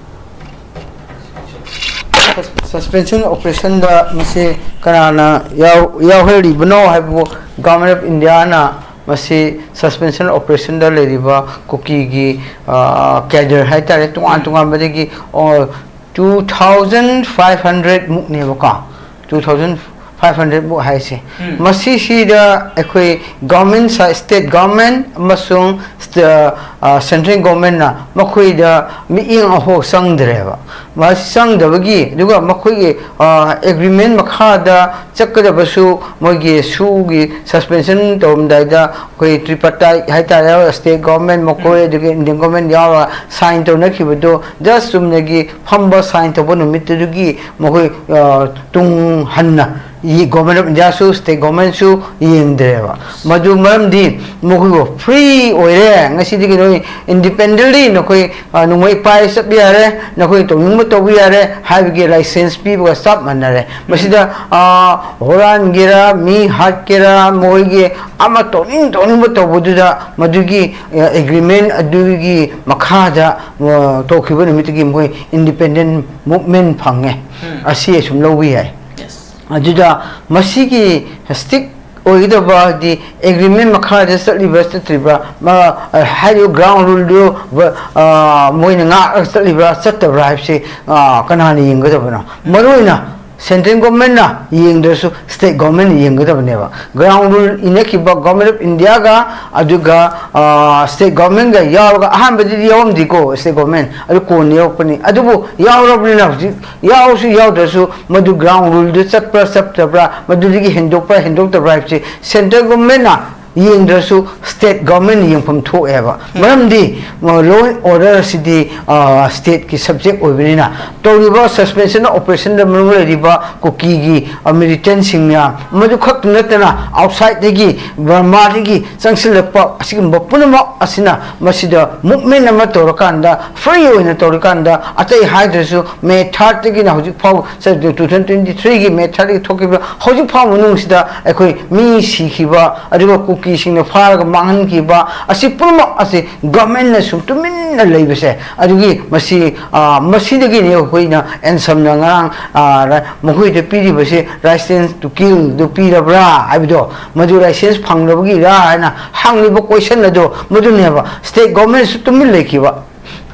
suspension operationꯗ ꯃꯁꯤ ꯀꯅꯥꯅ ꯌꯥꯎ-, ꯌꯥꯎꯍꯜꯂꯤꯕꯅꯣ ꯍꯥꯏꯕꯕꯨ Government of Indiaꯅ ꯃꯁꯤ suspension operationꯗ ꯂꯩꯔꯤꯕ ꯀꯨꯀꯤꯒꯤ, ꯑ, ꯀꯦꯗꯔ ꯍꯥꯏꯇꯥꯔꯦ, ꯇꯣꯉꯥꯟ ꯎꯝ꯫ ꯇꯣꯉꯥꯟꯕꯗꯒꯤ, ꯑ, two thousand five hundred ꯃꯨꯛꯅꯦꯕꯀꯣ, two thousand five hundred ꯃꯨꯛ ꯍꯥꯏꯁꯦ꯫ ꯎꯝ꯫ ꯃꯁꯤꯁꯤꯗ ꯑꯩꯈꯣꯏ government ꯁꯥꯏ-, state government ꯑꯃꯁꯨꯡ ꯁ꯭ꯇ-, ꯑ, central governmentꯅ ꯃꯈꯣꯏꯗ ꯃꯤꯠꯌꯦꯡ ꯑꯍꯣ ꯆꯪꯗ꯭ꯔꯦꯕ꯫ ꯃꯁꯤ ꯆꯪꯗꯕꯒꯤ, ꯑꯗꯨꯒ ꯃꯈꯣꯏꯒꯤ, ꯑ, agreement ꯃꯈꯥꯗ ꯆꯠꯀꯗꯕꯁꯨ ꯃꯣꯏꯒꯤ ꯁꯨꯒꯤ suspension ꯇꯧꯔꯝꯗꯥꯏꯗ ꯑꯩꯈꯣꯏ tripartite ꯍꯥꯏꯇꯥꯔꯦ, state government ꯃꯈꯣꯏ, ꯎꯝ꯫ ꯑꯗꯨꯒ Indian government ꯌꯥꯎꯔꯒ sign ꯇꯧꯅꯈꯤꯕꯗꯣ just ꯆꯨꯝꯅꯒꯤ ꯐꯝꯕ sign ꯇꯧꯕ ꯅꯨꯃꯤꯠꯇꯨꯗꯒꯤ ꯃꯈꯣꯏ, ꯑ, ꯇꯨꯡ ꯍꯟꯅ ꯌꯦ-, Government of Indiaꯁꯨ state governmentꯁꯨ ꯌꯦꯡꯗ꯭ꯔꯦꯕ꯫ ꯃꯗꯨ ꯃꯔꯝꯗꯤ ꯃꯈꯣꯏꯕꯨ free ꯑꯣꯏꯔꯦ, ꯉꯁꯤꯗꯒꯤ ꯅꯣꯏ independently ꯅꯈꯣꯏ, ꯑ, ꯅꯣꯡꯃꯩ ꯄꯥꯏ ꯆꯠꯄ ꯌꯥꯔꯦ, ꯅꯈꯣꯏ ꯇꯧꯅꯤꯡꯕ ꯇꯧꯕ ꯌꯥꯔꯦ ꯍꯥꯏꯕꯒꯤ license ꯄꯤꯕꯒ ꯆꯞ ꯃꯥꯟꯅꯔꯦ꯫ ꯎꯝ꯫ ꯃꯁꯤꯗ, ꯑ, ꯍꯨꯔꯥꯟꯒꯦꯔꯥ, ꯃꯤ ꯍꯥꯠꯀꯦꯔꯥ, ꯃꯈꯣꯏꯒꯤ ꯑꯃ ꯇꯧꯅꯤꯡ ꯇꯧꯅꯤꯡꯕ ꯇꯧꯕꯗꯨꯗ ꯃꯗꯨꯒꯤ, ꯑ, agreement ꯑꯗꯨꯒꯤ ꯃꯈꯥꯗ, ꯑ, ꯇꯧꯈꯤꯕ ꯅꯨꯃꯤꯠꯇꯒꯤ ꯃꯈꯣꯏ independent movement ꯐꯪꯉꯦ꯫ ꯎꯝ꯫ ꯑꯁꯤ ꯑꯁꯨꯝ ꯂꯧꯕ ꯌꯥꯏ꯫ Yes꯫ ꯑꯗꯨꯗ ꯃꯁꯤꯒꯤ strict ꯑꯣꯏꯒꯗꯕ, ꯍꯥꯏꯗꯤ ꯑꯦꯒ꯭ꯔꯤꯃꯦꯟ ꯃꯈꯥꯗ ꯆꯠꯂꯤꯕ꯭ꯔꯥ ꯆꯠꯇ꯭ꯔꯤꯕ꯭ꯔꯥ, ꯃ-, ꯍꯥꯏꯔꯤꯕ ꯒ꯭ꯔꯥꯎꯟ ꯔꯨꯜꯗꯨ ꯕ-, ꯑ, ꯃꯣꯏꯅ ꯉꯥꯛꯑꯒ ꯆꯠꯂꯤꯕ꯭ꯔꯥ ꯆꯠꯇꯕ꯭ꯔꯥ ꯍꯥꯏꯕꯁꯤ, ꯑ, ꯀꯅꯥꯅ ꯌꯦꯡꯒꯗꯕꯅꯣ? ꯃꯔꯨꯑꯣꯏꯅ ꯁꯦꯟꯇ꯭ꯔꯦꯜ ꯒꯣꯔꯃꯦꯟꯅ ꯌꯦꯡꯗ꯭ꯔꯁꯨ ꯁ꯭ꯇꯦꯠ ꯒꯣꯔꯃꯦꯟꯅ ꯌꯦꯡꯒꯗꯕꯅꯦꯕ꯫ ꯒ꯭ꯔꯥꯎꯟ ꯔꯨꯜ ꯏꯟꯅꯈꯤꯕ ꯒꯣꯔꯃꯦꯟ ꯑꯣꯐ ꯏꯟꯗꯤꯌꯥꯒ ꯑꯗꯨꯒ, ꯑ, ꯁ꯭ꯇꯦꯠ ꯒꯣꯔꯃꯦꯟꯒ ꯌꯥꯎꯔꯒ, ꯑꯍꯥꯟꯕꯗꯗꯤ ꯌꯥꯎꯔꯝꯗꯦꯀꯣ ꯁ꯭ꯇꯦꯠ ꯒꯣꯔꯃꯦꯟ, ꯑꯗꯨ ꯀꯣꯟꯅ ꯌꯥꯎꯔꯛꯄꯅꯤ꯫ ꯑꯗꯨꯕꯨ ꯌꯥꯎꯔꯕꯅꯤꯅ ꯍꯧꯖꯤꯛ ꯌꯥꯎꯔꯁꯨ ꯌꯥꯎꯗ꯭ꯔꯁꯨ ꯃꯗꯨ ꯒ꯭ꯔꯥꯎꯟ ꯔꯨꯜꯗꯨ ꯆꯠꯄ꯭ꯔꯥ ꯆꯠꯇꯕ꯭ꯔꯥ, ꯃꯗꯨꯗꯒꯤ ꯍꯦꯟꯗꯣꯛꯄ꯭ꯔꯥ ꯍꯦꯟꯗꯣꯛꯇꯕ꯭ꯔꯥ ꯍꯥꯏꯕꯁꯤ ꯁꯦꯟꯇ꯭ꯔꯦꯜ ꯒꯣꯔꯃꯦꯟꯅ ꯌꯦꯡꯗ꯭ꯔꯁꯨ ꯁ꯭ꯇꯦꯠ ꯒꯣꯔꯃꯦꯟꯅ ꯌꯦꯡꯐꯝ ꯊꯣꯛꯑꯦꯕ꯫ ꯃꯔꯝꯗꯤ, ꯑ, law and order ꯑꯁꯤꯗꯤ, ꯑ, ꯁ꯭ꯇꯦꯠꯀꯤ ꯁꯕꯖꯦꯛ ꯑꯣꯏꯕꯅꯤꯅ ꯇꯧꯔꯤꯕ suspension of operationꯗ ꯃꯔꯨ ꯂꯩꯔꯤꯕ ꯀꯨꯀꯤꯒꯤ, ꯑ, militant ꯁꯤꯡꯅ, ꯃꯗꯨ ꯈꯛꯇ ꯅꯠꯇꯅ outsideꯗꯒꯤ, ꯕꯔꯃꯥꯗꯒꯤ ꯆꯪꯁꯤꯜꯂꯛꯄ ꯑꯁꯤꯒꯨꯝꯕ ꯄꯨꯝꯅꯃꯛ ꯑꯁꯤꯅ ꯃꯁꯤꯗ movement ꯑꯃ ꯇꯧꯔꯀꯥꯟꯗ, free ꯑꯣꯏꯅ ꯇꯧꯔꯀꯥꯟꯗ, ꯑꯇꯩ ꯍꯥꯏꯗ꯭ꯔꯁꯨ May thirdꯇꯒꯤꯅ ꯍꯧꯖꯤꯛ ꯐꯥꯎ, two thousand twenty threeꯒꯤ May thirdꯇꯒꯤ ꯊꯣꯛꯈꯤꯕ ꯍꯧꯖꯤꯛ ꯐꯥꯎ ꯃꯅꯨꯡꯁꯤꯗ ꯑꯩꯈꯣꯏ ꯃꯤ ꯁꯤꯈꯤꯕ, ꯑꯗꯨꯒ ꯀꯨꯀꯤꯁꯤꯡꯅ ꯐꯥꯔꯒ ꯃꯥꯡꯍꯟꯈꯤꯕ ꯑꯁꯤ ꯄꯨꯝꯅꯃꯛ ꯑꯁꯤ ꯒꯣꯔꯃꯦꯟꯅ ꯁꯨꯝ ꯇꯨꯃꯤꯟꯅ ꯂꯩꯕꯁꯦ, ꯑꯗꯨꯒꯤ ꯃꯁꯤ, ꯑ, ꯃꯁꯤꯗꯒꯤꯅꯤ ꯑꯩꯈꯣꯏꯅ ꯑꯦꯟꯁꯝꯅ ꯉꯔꯥꯡ, ꯑ, ꯔ-, ꯃꯈꯣꯏꯗ ꯄꯤꯔꯤꯕꯁꯦ license to killꯗꯨ ꯄꯤꯔꯕ꯭ꯔꯥ ꯍꯥꯏꯕꯗꯣ, ꯃꯗꯨ license ꯐꯪꯗꯕꯒꯤꯔꯥ ꯍꯥꯏꯅ ꯍꯪꯂꯤꯕ question ꯑꯗꯣ ꯃꯗꯨꯅꯦꯕ꯫ ꯁ꯭ꯇꯦꯠ ꯒꯣꯔꯃꯦꯟꯁꯨ ꯇꯨꯃꯤꯟ ꯂꯩꯈꯤꯕ,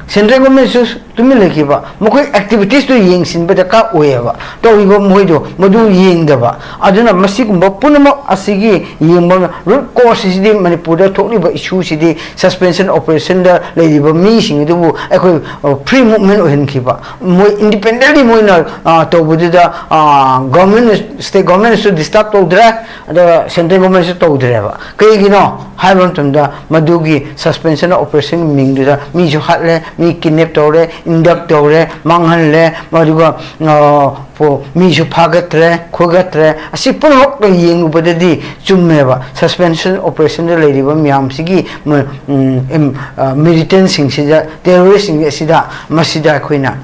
ꯁꯦꯟꯇ꯭ꯔꯦꯜ ꯒꯣꯔꯃꯦꯟꯁꯨ ꯇꯨꯃꯤꯟ ꯂꯩꯈꯤꯕ, ꯃꯈꯣꯏ activitiesꯇꯨ ꯌꯦꯡꯁꯤꯟꯕ ꯗꯔꯀꯥꯔ ꯑꯣꯏꯌꯦꯕ, ꯇꯧꯔꯤꯕ ꯃꯈꯣꯏꯗꯣ ꯃꯗꯨ ꯌꯦꯡꯗꯕ꯫ ꯑꯗꯨꯅ ꯃꯁꯤꯒꯨꯝꯕ ꯄꯨꯝꯅꯃꯛ ꯑꯁꯤꯒꯤ ꯌꯦꯡꯕ root causeꯁꯤꯗꯤ ꯃꯅꯤꯄꯨꯔꯗ ꯊꯣꯛꯂꯤꯕ issueꯁꯤꯗꯤ suspension operationꯗ ꯂꯩꯔꯤꯕ ꯃꯤꯁꯤꯡ ꯑꯗꯨꯕꯨ ꯑꯩꯈꯣꯏ, ꯑ, free movement ꯑꯣꯏꯍꯟꯈꯤꯕ, ꯃꯣꯏ independently ꯃꯣꯏꯅ, ꯑ, ꯇꯧꯕꯗꯨꯗ, ꯑ, ꯒꯣꯔꯃꯦꯟ, ꯁ꯭ꯇꯦꯠ ꯒꯣꯔꯃꯦꯟꯅꯁꯨ disturb ꯇꯧꯗ꯭ꯔꯦ, ꯑꯗꯨꯒ ꯁꯦꯟꯇ꯭ꯔꯦꯜ ꯒꯣꯔꯃꯦꯟꯁꯨ ꯇꯧꯗ꯭ꯔꯦꯕ꯫ ꯀꯩꯒꯤꯅꯣ ꯍꯥꯏꯕ ꯃꯇꯝꯗ ꯃꯗꯨꯒꯤ suspension of operationꯒꯤ ꯃꯤꯡꯗꯨꯗ ꯃꯤꯁꯨ ꯍꯥꯠꯂꯦ, ꯃꯤ kidnap ꯇꯧꯔꯦ, induct ꯇꯧꯔꯦ, ꯃꯥꯡꯍꯜꯂꯦ, ꯑꯗꯨꯒ, ꯑ, ꯄꯣ-, ꯃꯤꯁꯨ ꯐꯥꯒꯠꯇ꯭ꯔꯦ, ꯈꯣꯒꯠꯇ꯭ꯔꯦ꯫ ꯑꯁꯤ ꯄꯨꯝꯅꯃꯛꯇ ꯌꯦꯡꯂꯨꯕꯗꯗꯤ ꯆꯨꯝꯃꯦꯕ꯫ Suspension operationꯗ ꯂꯩꯔꯤꯕ ꯃꯌꯥꯝꯁꯤꯒꯤ ꯃ-, ꯎꯝ, ꯑꯦꯝ-, ꯑ, militantꯁꯤꯡꯁꯤꯗ, terroristꯁꯤꯡ ꯑꯁꯤꯗ, ꯃꯁꯤꯗ ꯑꯩꯈꯣꯏꯅ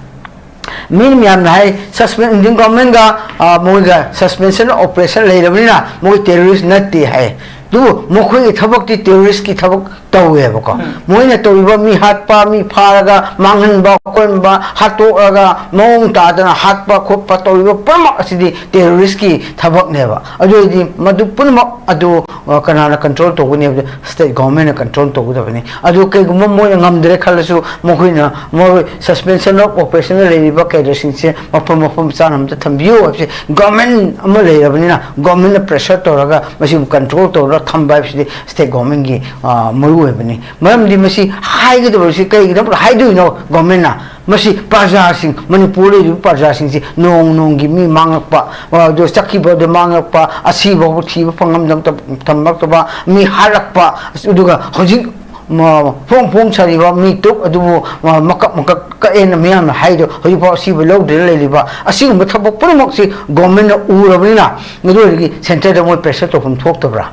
ꯃꯤ ꯃꯌꯥꯝꯅ ꯍꯥꯏ, suspen-, Indian governmentꯒ, ꯑ, ꯃꯣꯏꯒ suspension operation ꯂꯩꯔꯕꯅꯤꯅ ꯃꯣꯏ terrorist ꯅꯠꯇꯦ ꯍꯥꯏ꯫ ꯑꯗꯨꯕꯨ ꯃꯈꯣꯏꯒꯤ ꯊꯕꯛꯇꯤ terrorist ꯀꯤ ꯊꯕꯛ ꯇꯧꯋꯦꯕꯀꯣ꯫ ꯎꯝ꯫ ꯃꯣꯏꯅ ꯇꯧꯔꯤꯕ ꯃꯤ ꯍꯥꯠꯄ, ꯃꯤ ꯐꯥꯔꯒ ꯃꯥꯡꯍꯟꯕ, ꯈꯣꯠꯍꯟꯕ, ꯍꯥꯠꯇꯣꯛꯑꯒ ꯃꯑꯣꯡ ꯇꯥꯗꯅ ꯍꯥꯠꯄ ꯈꯣꯠꯄ ꯇꯧꯔꯤꯕ ꯄꯨꯝꯅꯃꯛ ꯑꯁꯤꯗꯤ terrorist ꯀꯤ ꯊꯕꯛꯅꯦꯕ꯫ ꯑꯗꯨ ꯑꯣꯏꯔꯗꯤ ꯃꯗꯨ ꯄꯨꯝꯅꯃꯛ ꯑꯗꯨ, ꯑ, ꯀꯅꯥꯅ control ꯇꯧꯒꯅꯤ ꯍꯥꯏꯕꯗ state government ꯅ control ꯇꯧꯒꯗꯕꯅꯤ꯫ ꯑꯗꯨ ꯀꯩꯒꯨꯝꯕ ꯃꯣꯏꯅ ꯉꯝꯗ꯭ꯔꯦ ꯈꯜꯂꯁꯨ, ꯃꯈꯣꯏꯅ ꯃꯣꯏ suspension of operation ꯗ ꯂꯩꯔꯤꯕ cadre ꯁꯤꯡꯁꯦ ꯃꯐꯝ ꯃꯐꯝ ꯆꯥꯅ ꯑꯝꯇ ꯊꯝꯕꯤꯌꯨ ꯍꯥꯏꯕꯁꯦ government ꯑꯃ ꯂꯩꯔꯕꯅꯤꯅ, government ꯅ pressure ꯇꯧꯔꯒ ꯃꯁꯤꯕꯨ control ꯇꯧꯔꯒ ꯊꯝꯕ ꯍꯥꯏꯕꯁꯤꯗꯤ state government ꯀꯤ, ꯑ, ꯃꯔꯨꯑꯣꯏꯕꯅꯤ꯫ ꯃꯔꯝꯗꯤ ꯃꯁꯤ ꯍꯥꯏꯒꯗꯕꯁꯤ ꯀꯩꯒꯤꯗꯃꯛꯇ ꯍꯥꯏꯗꯣꯏꯅꯣ? Government ꯅ ꯃꯁꯤ ꯄ꯭ꯔꯖꯥꯁꯤꯡ, ꯃꯅꯤꯄꯨꯔꯗ ꯂꯩꯔꯤꯕ ꯄ꯭ꯔꯖꯥꯁꯤꯡꯁꯤ ꯅꯣꯡ ꯅꯣꯡꯒꯤ ꯃꯤ ꯃꯥꯡꯂꯛꯄ, ꯑ, ꯑꯗꯨ ꯆꯠꯈꯤꯕꯗ ꯃꯥꯡꯂꯛꯄ, ꯑꯁꯤꯕ ꯐꯥꯎꯕ ꯊꯤꯕ ꯐꯪꯉꯝꯗꯕ, ꯊꯝꯂꯛꯇꯕ, ꯃꯤ ꯍꯥꯠꯂꯛꯄ, ꯑꯗꯨꯒ ꯍꯧꯖꯤꯛ ꯃ-, ꯐꯣꯡ ꯐꯣꯡ ꯁꯥꯔꯤꯕ ꯃꯤ ꯇꯔꯨꯛ ꯑꯗꯨꯕꯨ, ꯃ-, ꯃꯀꯛ ꯃꯀꯛ ꯀꯛꯑꯦꯅ ꯃꯤꯌꯥꯝꯅ ꯍꯥꯏꯗꯣ, ꯍꯧꯖꯤꯛꯐꯥꯎ ꯑꯁꯤꯕ ꯂꯧꯗ꯭ꯔꯦꯅ ꯂꯩꯔꯤꯕ, ꯑꯁꯤꯒꯨꯝꯕ ꯊꯕꯛ ꯄꯨꯝꯅꯃꯛꯁꯤ government ꯅ ꯎꯔꯕꯅꯤꯅ, ꯑꯗꯨ ꯑꯣꯏꯔꯗꯤ centre ꯗ ꯃꯣꯏ pressure ꯇꯧꯐꯝ ꯊꯣꯛꯇꯕ꯭ꯔꯥ?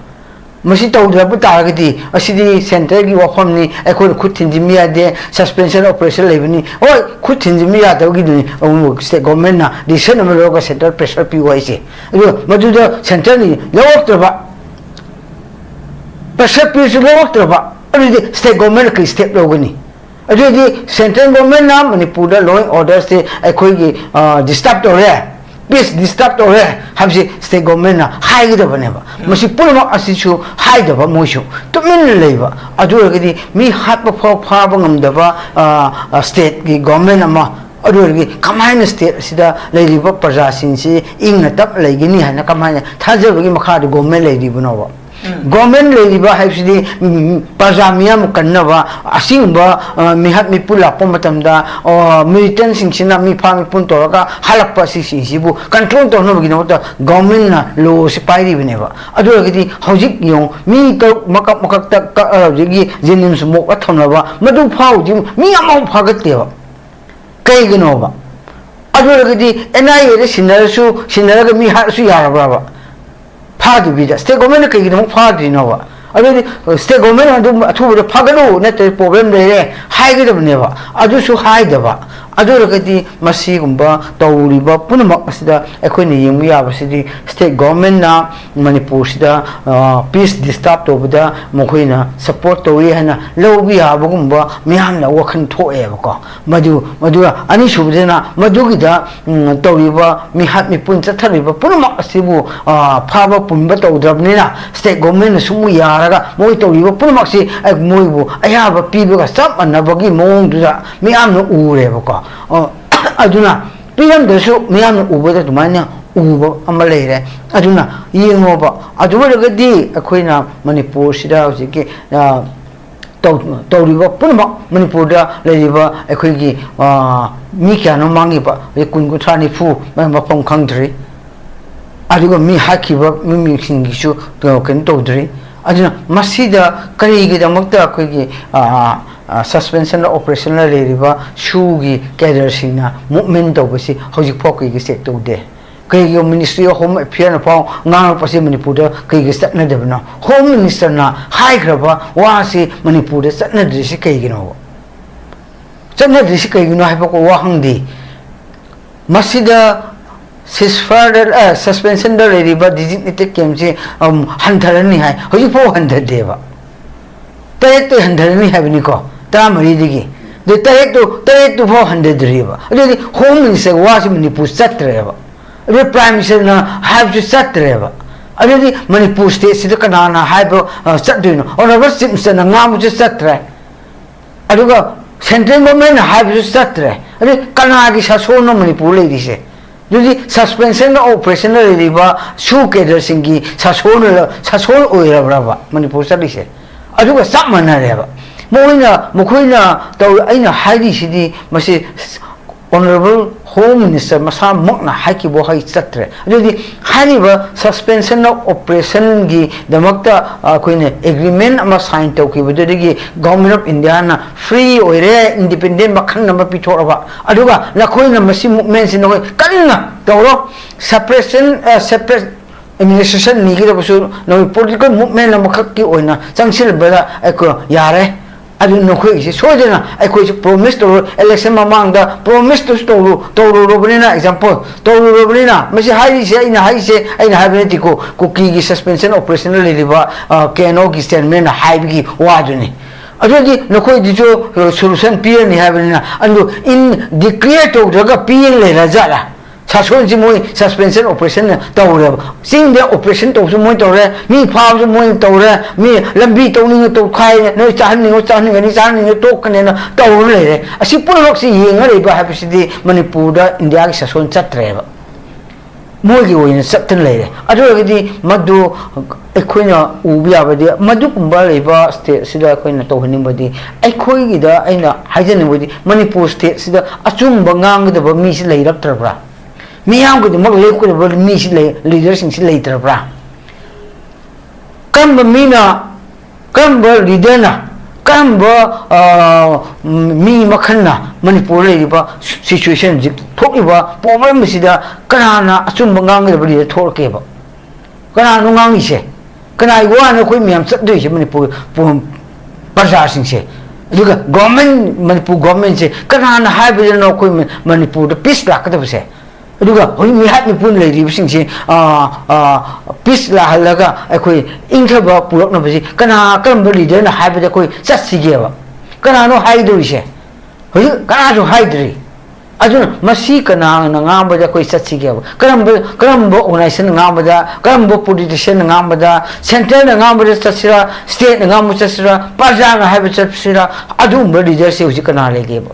ꯃꯁꯤ ꯇꯧꯗ꯭ꯔꯕ ꯇꯥꯔꯒꯗꯤ, ꯑꯁꯤꯗꯤ centre ꯒꯤ ꯋꯥꯐꯝꯅꯤ, ꯑꯩꯈꯣꯏꯅ ꯈꯨꯠ ꯊꯤꯟꯖꯤꯟꯕ ꯌꯥꯗꯦ, suspension operation ꯂꯩꯕꯅꯤ꯫ ꯍꯣꯏ, ꯈꯨꯠ ꯊꯤꯟꯖꯤꯟꯕ ꯌꯥꯗꯕꯒꯤꯗꯨꯅꯤ, ꯑꯃꯨꯛ state government ꯅ decision ꯑꯃ ꯂꯧꯔꯒ centre pressure ꯄꯤꯌꯨ ꯍꯥꯏꯁꯦ꯫ ꯑꯗꯨ ꯃꯗꯨꯗ centre ꯅ ꯂꯧꯔꯛꯇ꯭ꯔꯕ, pressure ꯄꯤꯔꯁꯨ ꯂꯧꯔꯛꯇ꯭ꯔꯕ, ꯑꯗꯨꯗꯤ state government ꯅ ꯀꯔꯤ step ꯂꯧꯒꯅꯤ? ꯑꯗꯨꯗꯤ central government ꯅ ꯃꯅꯤꯄꯨꯔꯗ law and order ꯁꯦ ꯑꯩꯈꯣꯏꯒꯤ, ꯑ, disturb ꯇꯧꯔꯦ, peace disturb ꯇꯧꯔꯦ ꯍꯥꯏꯕꯁꯤ state government ꯅ ꯍꯥꯏꯒꯗꯕꯅꯦꯕ꯫ ꯎꯝ꯫ ꯃꯁꯤ ꯄꯨꯝꯅꯃꯛ ꯑꯁꯤꯁꯨ ꯍꯥꯏꯗꯕ, ꯃꯣꯏꯁꯨ ꯇꯨꯃꯤꯟꯅ ꯂꯩꯕ꯫ ꯑꯗꯨ ꯑꯣꯏꯔꯒꯗꯤ ꯃꯤ ꯍꯥꯠꯄ ꯐꯥꯎ ꯐꯥꯕ ꯉꯝꯗꯕ, ꯑ, ꯑ, state ꯀꯤ government ꯑꯃ, ꯑꯗꯨ ꯑꯣꯏꯔꯒꯗꯤ ꯀꯃꯥꯏꯅ state ꯑꯁꯤꯗ ꯂꯩꯔꯤꯕ ꯄ꯭ꯔꯖꯥꯁꯤꯡꯁꯤ ꯏꯪꯅ ꯇꯞꯅ ꯂꯩꯒꯅꯤ ꯍꯥꯏꯅ ꯀꯃꯥꯏꯅ ꯊꯥꯖꯕꯒꯤ ꯃꯈꯥꯗ government ꯂꯩꯔꯤꯕꯅꯣꯕ? ꯎꯝ꯫ Government ꯂꯩꯔꯤꯕ ꯍꯥꯏꯕꯁꯤꯗꯤ, ꯎꯝ, ꯄ꯭ꯔꯖꯥ ꯃꯤꯌꯥꯝꯕꯨ ꯀꯟꯅꯕ, ꯑꯁꯤꯒꯨꯝꯕ, ꯑ, ꯃꯤꯍꯥꯠ ꯃꯤꯄꯨꯟ ꯂꯥꯛꯄ ꯃꯇꯝꯗ, ꯑ, militant ꯁꯤꯡꯁꯤꯅ ꯃꯤꯐꯥ ꯃꯤꯄꯨꯟ ꯇꯧꯔꯒ ꯍꯥꯠꯂꯛꯄ ꯑꯁꯤꯁꯤꯡꯁꯤꯕꯨ control ꯇꯧꯅꯕꯒꯤꯗꯃꯛꯇ government ꯅ law ꯁꯤ ꯄꯥꯏꯔꯤꯕꯅꯦꯕ꯫ ꯑꯗꯨ ꯑꯣꯏꯔꯒꯗꯤ ꯍꯧꯖꯤꯛ ꯌꯦꯡꯉꯨ, ꯃꯤ ꯇꯔꯨꯛ ꯃꯀꯛ ꯃꯀꯛꯇ ꯀꯛꯑꯒ ꯍꯧꯖꯤꯛꯀꯤ JNIMS morgue ꯊꯝꯅꯕ, ꯃꯗꯨ ꯐꯥꯎꯕꯗꯤ ꯃꯤ ꯑꯃꯐꯥꯎ ꯐꯥꯒꯠꯇꯦꯕ꯫ ꯀꯩꯒꯤꯅꯣꯕ? ꯑꯗꯨ ꯑꯣꯏꯔꯒꯗꯤ NIA ꯗ ꯁꯤꯟꯅꯔꯁꯨ, ꯁꯤꯟꯅꯔꯒ ꯃꯤ ꯍꯥꯠꯂꯁꯨ ꯌꯥꯔꯕ꯭ꯔꯕ? ꯐꯥꯗꯕꯤꯗ state government ꯅ ꯀꯩꯒꯤꯗꯃꯛ ꯐꯥꯗ꯭ꯔꯤꯅꯣꯕ? ꯑꯗꯨꯗꯤ state government ꯅ ꯑꯗꯨꯝ ꯑꯊꯨꯕꯗ ꯐꯥꯒꯠꯂꯨ, ꯅꯠꯇ꯭ꯔꯗꯤ problem ꯂꯩꯔꯦ ꯍꯥꯏꯒꯗꯕꯅꯦꯕ꯫ ꯑꯗꯨꯁꯨ ꯍꯥꯏꯗꯕ꯫ ꯑꯗꯨ ꯑꯣꯏꯔꯒꯗꯤ ꯃꯁꯤꯒꯨꯝꯕ ꯇꯧꯔꯤꯕ ꯄꯨꯝꯅꯃꯛ ꯑꯁꯤꯗ ꯑꯩꯈꯣꯏꯅ ꯌꯦꯡꯕ ꯌꯥꯕꯁꯤꯗꯤ state governmentꯅ ꯃꯅꯤꯄꯨꯔꯁꯤꯗ peace disturb ꯇꯧꯕꯗ ꯃꯈꯣꯏꯅ support ꯇꯧꯏ ꯍꯥꯏꯅ ꯂꯧꯕ ꯌꯥꯕꯒꯨꯝꯕ ꯃꯤꯌꯥꯝꯅ ꯋꯥꯈꯜ ꯊꯣꯛꯑꯦꯕꯀꯣ꯫ ꯃꯗꯨ ꯃꯗꯨ ꯑꯅꯤꯁꯨꯕꯗꯅ ꯃꯗꯨꯒꯤꯗ ꯎꯝ, ꯇꯧꯔꯤꯕ ꯃꯤꯍꯥꯠ ꯃꯤꯄꯨꯟ ꯆꯠꯊꯔꯤꯕ ꯄꯨꯝꯅꯃꯛ ꯑꯁꯤꯕꯨ ꯐꯥꯕ ꯄꯨꯟꯕ ꯇꯧꯗ꯭ꯔꯕꯅꯤꯅ state governmentꯅ ꯁꯨꯝ ꯌꯥꯔꯒ ꯃꯣꯏ ꯇꯧꯔꯤꯕ ꯄꯨꯝꯅꯃꯛꯁꯤ ꯃꯣꯏꯕꯨ ꯑꯌꯥꯕ ꯄꯤꯕꯒ ꯆꯞ ꯃꯥꯟꯅꯕꯒꯤ ꯃꯑꯣꯡꯗꯨꯗ ꯃꯤꯌꯥꯝꯅ ꯎꯔꯦꯕꯀꯣ꯫ ꯑꯗꯨꯅ ꯄꯤꯔꯝꯗ꯭ꯔꯁꯨ ꯃꯤꯌꯥꯝꯅ ꯎꯕꯗ ꯑꯗꯨꯃꯥꯏꯅ ꯎꯕ ꯑꯃ ꯂꯩꯔꯦ꯫ ꯑꯗꯨꯅ ꯌꯦꯡꯉꯣꯕ, ꯑꯗꯨ ꯑꯣꯏꯔꯒꯗꯤ ꯑꯩꯈꯣꯏꯅ ꯃꯅꯤꯄꯨꯔꯁꯤꯗ ꯍꯧꯖꯤꯛꯀꯤ ꯇꯧꯔꯤꯕ ꯄꯨꯝꯅꯃꯛ ꯃꯅꯤꯄꯨꯔꯗ ꯂꯩꯔꯤꯕ ꯑꯩꯈꯣꯏꯒꯤ ꯃꯤ ꯀꯌꯥꯅꯣ ꯃꯥꯡꯉꯤꯕ, ꯍꯧꯖꯤꯛ ꯀꯨꯟ, ꯀꯨꯟꯊ꯭ꯔꯥ, ꯅꯤꯐꯨ ꯃꯐꯝ ꯈꯪꯗ꯭ꯔꯤ꯫ ꯑꯗꯨꯒ ꯃꯤ ꯍꯥꯠꯈꯤꯕ ꯃꯤꯁꯤꯡꯒꯤꯁꯨ ꯀꯩꯅꯣ ꯇꯧꯗ꯭ꯔꯤ꯫ ꯑꯗꯨꯅ ꯃꯁꯤꯗ ꯀꯔꯤꯒꯤꯗꯃꯛꯇ ꯑꯩꯈꯣꯏꯒꯤ suspension of operationꯗ ꯂꯩꯔꯤꯕ ꯁꯨꯒꯤ cadreꯁꯤꯡꯅ movement ꯇꯧꯕꯁꯤ ꯍꯧꯖꯤꯛꯐꯥꯎ ꯀꯩꯒꯤ check ꯇꯧꯗꯦ? ꯀꯩꯒꯤ Ministry of Home Affairꯅ ꯐꯥꯎ ꯉꯥꯡꯂꯛꯄꯁꯤ ꯃꯅꯤꯄꯨꯔꯗ ꯀꯩꯒꯤ ꯆꯠꯅꯗꯕꯅꯣ? Home Ministerꯅ ꯍꯥꯏꯈ꯭ꯔꯕ ꯋꯥꯁꯤ ꯃꯅꯤꯄꯨꯔꯗ ꯆꯠꯅꯗ꯭ꯔꯤꯁꯤ ꯀꯩꯒꯤꯅꯣꯕ? ꯆꯠꯅꯗ꯭ꯔꯤꯁꯤ ꯀꯩꯒꯤꯅꯣ ꯍꯥꯏꯕ ꯋꯥꯍꯪꯗꯤ ꯃꯁꯤꯗ ceasefire suspensionꯗ ꯂꯩꯔꯤꯕ designated campꯁꯤ ꯍꯟꯊꯔꯅꯤ ꯍꯥꯏ, ꯍꯧꯖꯤꯛꯐꯥꯎ ꯍꯟꯊꯗꯦꯕ꯫ ꯇꯔꯦꯠꯇꯩ ꯍꯟꯊꯔꯅꯤ ꯍꯥꯏꯕꯅꯤꯀꯣ, ꯇꯔꯥꯃꯔꯤꯗꯒꯤ꯫ ꯑꯗꯨ ꯇꯔꯦꯠꯇꯨ, ꯇꯔꯦꯠꯇꯨ ꯐꯥꯎ ꯍꯟꯊꯗ꯭ꯔꯤꯕ꯫ ꯑꯗꯨꯗꯤ Home Minister ꯋꯥꯁꯤ ꯃꯅꯤꯄꯨꯔ ꯆꯠꯇ꯭ꯔꯦꯕ꯫ ꯑꯗꯨ Prime Ministerꯅ ꯍꯥꯏꯕꯁꯨ ꯆꯠꯇ꯭ꯔꯦꯕ꯫ ꯑꯗꯨꯗꯤ ꯃꯅꯤꯄꯨꯔ stateꯁꯤꯗ ꯀꯅꯥꯅ ꯍꯥꯏꯕ ꯆꯠꯇꯣꯏꯅꯣ? Honourable Chief Ministerꯅ ꯉꯥꯡꯕꯁꯨ ꯆꯠꯇ꯭ꯔꯦ꯫ ꯑꯗꯨꯒ central governmentꯅ ꯍꯥꯏꯕꯁꯨ ꯆꯠꯇ꯭ꯔꯦ꯫ ꯑꯗꯨ ꯀꯅꯥꯒꯤ ꯁꯥꯁꯣꯟꯅꯣ ꯃꯅꯤꯄꯨꯔ ꯂꯩꯔꯤꯁꯦ? ꯑꯗꯨꯗꯤ suspension of operationꯗ ꯂꯩꯔꯤꯕ ꯁꯨ cadreꯁꯤꯡꯒꯤ ꯁꯥꯁꯣꯟ ꯁꯥꯁꯣꯟ ꯑꯣꯏꯔꯕ꯭ꯔꯕ ꯃꯅꯤꯄꯨꯔ ꯆꯠꯂꯤꯁꯦ? ꯑꯗꯨꯒ ꯆꯞ ꯃꯥꯟꯅꯔꯦꯕ꯫ ꯃꯣꯏꯅ, ꯃꯈꯣꯏꯅ ꯇꯧ-, ꯑꯩꯅ ꯍꯥꯏꯔꯤꯁꯤꯗꯤ ꯃꯁꯤ Honourable Home Minister ꯃꯁꯥꯃꯛꯅ ꯍꯥꯏꯈꯤꯕ ꯋꯥꯍꯩ ꯆꯠꯇ꯭ꯔꯦ꯫ ꯑꯗꯨꯗꯤ ꯍꯥꯏꯔꯤꯕ suspension of operationꯒꯤꯗꯃꯛꯇ ꯑꯩꯈꯣꯏꯅ agreement ꯑꯃ sign ꯇꯧꯈꯤꯕꯗꯨꯗꯒꯤ Government of Indiaꯅ free ꯑꯣꯏꯔꯦ, independent ꯃꯈꯜ ꯑꯃ ꯄꯤꯊꯣꯛꯑꯕ, ꯑꯗꯨꯒ ꯅꯈꯣꯏꯅ ꯃꯁꯤ movementꯁꯤ ꯅꯈꯣꯏ ꯀꯟꯅ ꯇꯧꯔꯣ, suppression, separate administration ꯅꯤꯒꯗꯕꯁꯨ ꯅꯈꯣꯏ political movement ꯑꯃꯈꯛꯀꯤ ꯑꯣꯏꯅ ꯆꯪꯁꯤꯟꯕꯗ ꯑꯩꯈꯣꯏ ꯌꯥꯔꯦ꯫ ꯑꯗꯨ ꯅꯈꯣꯏꯒꯤꯁꯦ ꯁꯣꯏꯗꯅ ꯑꯩꯈꯣꯏꯁꯨ ꯄ꯭ꯔꯣꯃꯤꯁ ꯇꯧꯔꯣꯏ, ꯏꯂꯦꯛꯁꯟ ꯃꯃꯥꯡꯗ ꯄ꯭ꯔꯣꯃꯤꯁꯇꯨꯁꯨ ꯇꯧꯔꯨ ꯇꯧꯔꯨꯔꯕꯅꯤꯅ, ꯑꯦꯛꯖꯥꯝꯄꯜ ꯇꯧꯔꯨꯔꯕꯅꯤꯅ, ꯃꯁꯤ ꯍꯥꯏꯔꯤꯁꯦ ꯑꯩꯅ ꯍꯥꯏꯔꯤꯁꯦ ꯑꯩꯅ ꯍꯥꯏꯕ ꯅꯠꯇꯦꯀꯣ, ꯀꯨꯀꯤꯒꯤ ꯁꯁꯄꯦꯟꯁꯟ ꯑꯣꯄꯔꯦꯁꯟꯗ ꯂꯩꯔꯤꯕ ꯀꯦ ꯑꯦꯟ ꯑꯣꯒꯤ ꯆꯤꯌꯔꯃꯦꯟꯅ ꯍꯥꯏꯕꯒꯤ ꯋꯥꯗꯨꯅꯤ꯫ ꯑꯗꯨꯗꯤ ꯅꯈꯣꯏꯗꯨꯁꯨ ꯁꯣꯂꯨꯁꯟ ꯄꯤꯔꯅꯤ ꯍꯥꯏꯕꯅꯤꯅ, ꯑꯗꯨ ꯏꯟ ꯗꯤꯀ꯭ꯂꯦꯌꯔ ꯇꯧꯗ꯭ꯔꯒ ꯄꯤꯔ ꯂꯩꯔ ꯖꯥꯠꯂꯥ? ꯁꯥꯁꯣꯟꯁꯤ ꯃꯣꯏ ꯁꯁꯄꯦꯟꯁꯟ ꯑꯣꯄꯔꯦꯁꯟ ꯇꯧꯔꯦꯕ꯫ ꯆꯤꯡꯗ ꯑꯣꯄꯔꯦꯁꯟ ꯇꯧꯕꯁꯨ ꯃꯣꯏ ꯇꯧꯔꯦ, ꯃꯤ ꯐꯥꯕꯁꯨ ꯃꯣꯏ ꯇꯧꯔꯦ, ꯃꯤ ꯂꯝꯕꯤ ꯇꯧꯅꯤꯡꯉ ꯇꯧꯈꯥꯏ, ꯅꯣꯏ ꯆꯥꯍꯟꯅꯤꯡꯉꯣ ꯆꯥꯍꯟꯅꯤꯡꯒꯅꯤ, ꯆꯥꯍꯟꯅꯤꯡꯉꯣ ꯇꯣꯛꯀꯅꯦꯅ ꯇꯧꯔ ꯂꯩꯔꯦ꯫ ꯑꯁꯤ ꯄꯨꯝꯅꯃꯛꯁꯤ ꯌꯦꯡꯉ ꯂꯩꯕ ꯍꯥꯏꯕꯁꯤꯗꯤ ꯃꯅꯤꯄꯨꯔꯗ ꯏꯟꯗꯤꯌꯥꯒꯤ ꯁꯥꯁꯣꯟ ꯆꯠꯇ꯭ꯔꯦꯕ꯫ ꯃꯣꯏꯒꯤ ꯑꯣꯏꯅ ꯆꯠꯇꯅ ꯂꯩꯔꯦ꯫ ꯑꯗꯨ ꯑꯣꯏꯔꯒꯗꯤ ꯃꯗꯨ ꯑꯩꯈꯣꯏꯅ ꯎꯕ ꯌꯥꯕꯗꯤ, ꯃꯗꯨꯒꯨꯝꯕ ꯂꯩꯕ ꯁ꯭ꯇꯦꯠꯁꯤꯗ ꯑꯩꯈꯣꯏꯅ ꯇꯧꯍꯟꯅꯤꯡꯕꯗꯤ, ꯑꯩꯈꯣꯏꯒꯤꯗ ꯑꯩꯅ ꯍꯥꯏꯖꯅꯤꯡꯕꯗꯤ, ꯃꯅꯤꯄꯨꯔ ꯁ꯭ꯇꯦꯠꯁꯤꯗ ꯑꯆꯨꯝꯕ ꯉꯥꯡꯒꯗꯕ ꯃꯤꯁꯤ ꯂꯩꯔꯛꯇ꯭ꯔꯕ꯭ꯔꯥ? ꯃꯤꯌꯥꯝ ꯈꯨꯗꯤꯡꯃꯛ ꯂꯦꯞꯀꯗꯕ ꯃꯤꯁꯤ ꯂꯩ, ꯂꯤꯗꯔꯁꯤꯡꯁꯤ ꯂꯩꯇ꯭ꯔꯕ꯭ꯔꯥ? ꯀꯔꯝꯕ ꯃꯤꯅ, ꯀꯔꯝꯕ ꯂꯤꯗꯔꯅ, ꯀꯔꯝꯕ, ꯑ, ꯃꯤ ꯃꯈꯜꯅ ꯃꯅꯤꯄꯨꯔꯗ ꯂꯩꯔꯤꯕ ꯁꯤꯆꯨꯋꯦꯁꯟ, ꯍꯧꯖꯤꯛ ꯊꯣꯛꯂꯤꯕ ꯄ꯭ꯔꯣꯕ꯭ꯂꯦꯝ ꯑꯁꯤꯗ ꯀꯅꯥꯅ ꯑꯆꯨꯝꯕ ꯉꯥꯡꯒꯗꯕ ꯂꯤꯗꯔ ꯊꯣꯛꯂꯛꯀꯦꯕ? ꯀꯅꯥꯅꯣ ꯉꯥꯡꯉꯤꯁꯦ? ꯀꯅꯥꯒꯤ ꯋꯥꯅꯣ ꯑꯩꯈꯣꯏ ꯃꯌꯥꯝ ꯆꯠꯇꯣꯏꯁꯦ ꯃꯅꯤꯄꯨꯔ ꯄꯨ-, ꯄ꯭ꯔꯖꯥꯁꯤꯡꯁꯦ? ꯑꯗꯨꯒ ꯒꯣꯔꯃꯦꯟ, ꯃꯅꯤꯄꯨꯔ ꯒꯣꯔꯃꯦꯟꯁꯦ ꯀꯅꯥꯅ ꯍꯥꯏꯕꯗꯅꯣ ꯑꯩꯈꯣꯏ ꯃ-, ꯃꯅꯤꯄꯨꯔꯗ ꯄꯤꯁ ꯂꯥꯛꯀꯗꯕꯁꯦ? ꯑꯗꯨꯒ ꯍꯧꯖꯤꯛ ꯃꯤꯍꯥꯠ ꯃꯤꯄꯨꯟ ꯂꯩꯔꯤꯕꯁꯤꯡꯁꯦ, ꯑ, ꯑ, ꯄꯤꯁ ꯂꯥꯛꯍꯜꯂꯒ ꯑꯩꯈꯣꯏ ꯏꯪꯊꯕ ꯄꯨꯔꯛꯅꯕꯁꯤ ꯀꯅꯥ, ꯀꯔꯝꯕ ꯂꯤꯗꯔꯅ ꯍꯥꯏꯕꯗ ꯑꯩꯈꯣꯏ ꯆꯠꯁꯤꯒꯦꯕ? ꯀꯅꯥꯅꯣ ꯍꯥꯏꯗꯧꯔꯤꯁꯦ? ꯍꯧꯖꯤꯛ ꯀꯅꯥꯁꯨ ꯍꯥꯏꯗ꯭ꯔꯤ꯫ ꯑꯗꯨꯅ ꯃꯁꯤ ꯀꯅꯥꯅ ꯉꯥꯡꯕꯗ ꯑꯩꯈꯣꯏ ꯆꯠꯁꯤꯒꯦꯕ? ꯀꯔꯝꯕ, ꯀꯔꯝꯕ ꯑꯣꯔꯒꯅꯥꯏꯖꯦꯁꯟ ꯉꯥꯡꯕꯗ, ꯀꯔꯝꯕ ꯄꯣꯂꯤꯇꯤꯁꯤꯌꯟꯅ ꯉꯥꯡꯕꯗ, ꯁꯦꯟꯇꯔꯅ ꯉꯥꯡꯕꯗ ꯆꯠꯁꯤꯔꯥ, ꯁ꯭ꯇꯦꯠꯅ ꯉꯥꯡꯕ ꯆꯠꯁꯤꯔꯥ, ꯄ꯭ꯔꯖꯥꯅ ꯍꯥꯏꯕ ꯆꯠꯁꯤꯔꯥ? ꯑꯗꯨꯒꯨꯝꯕ ꯂꯤꯗꯔꯁꯦ ꯍꯧꯖꯤꯛ ꯀꯅꯥ ꯂꯩꯒꯦꯕ?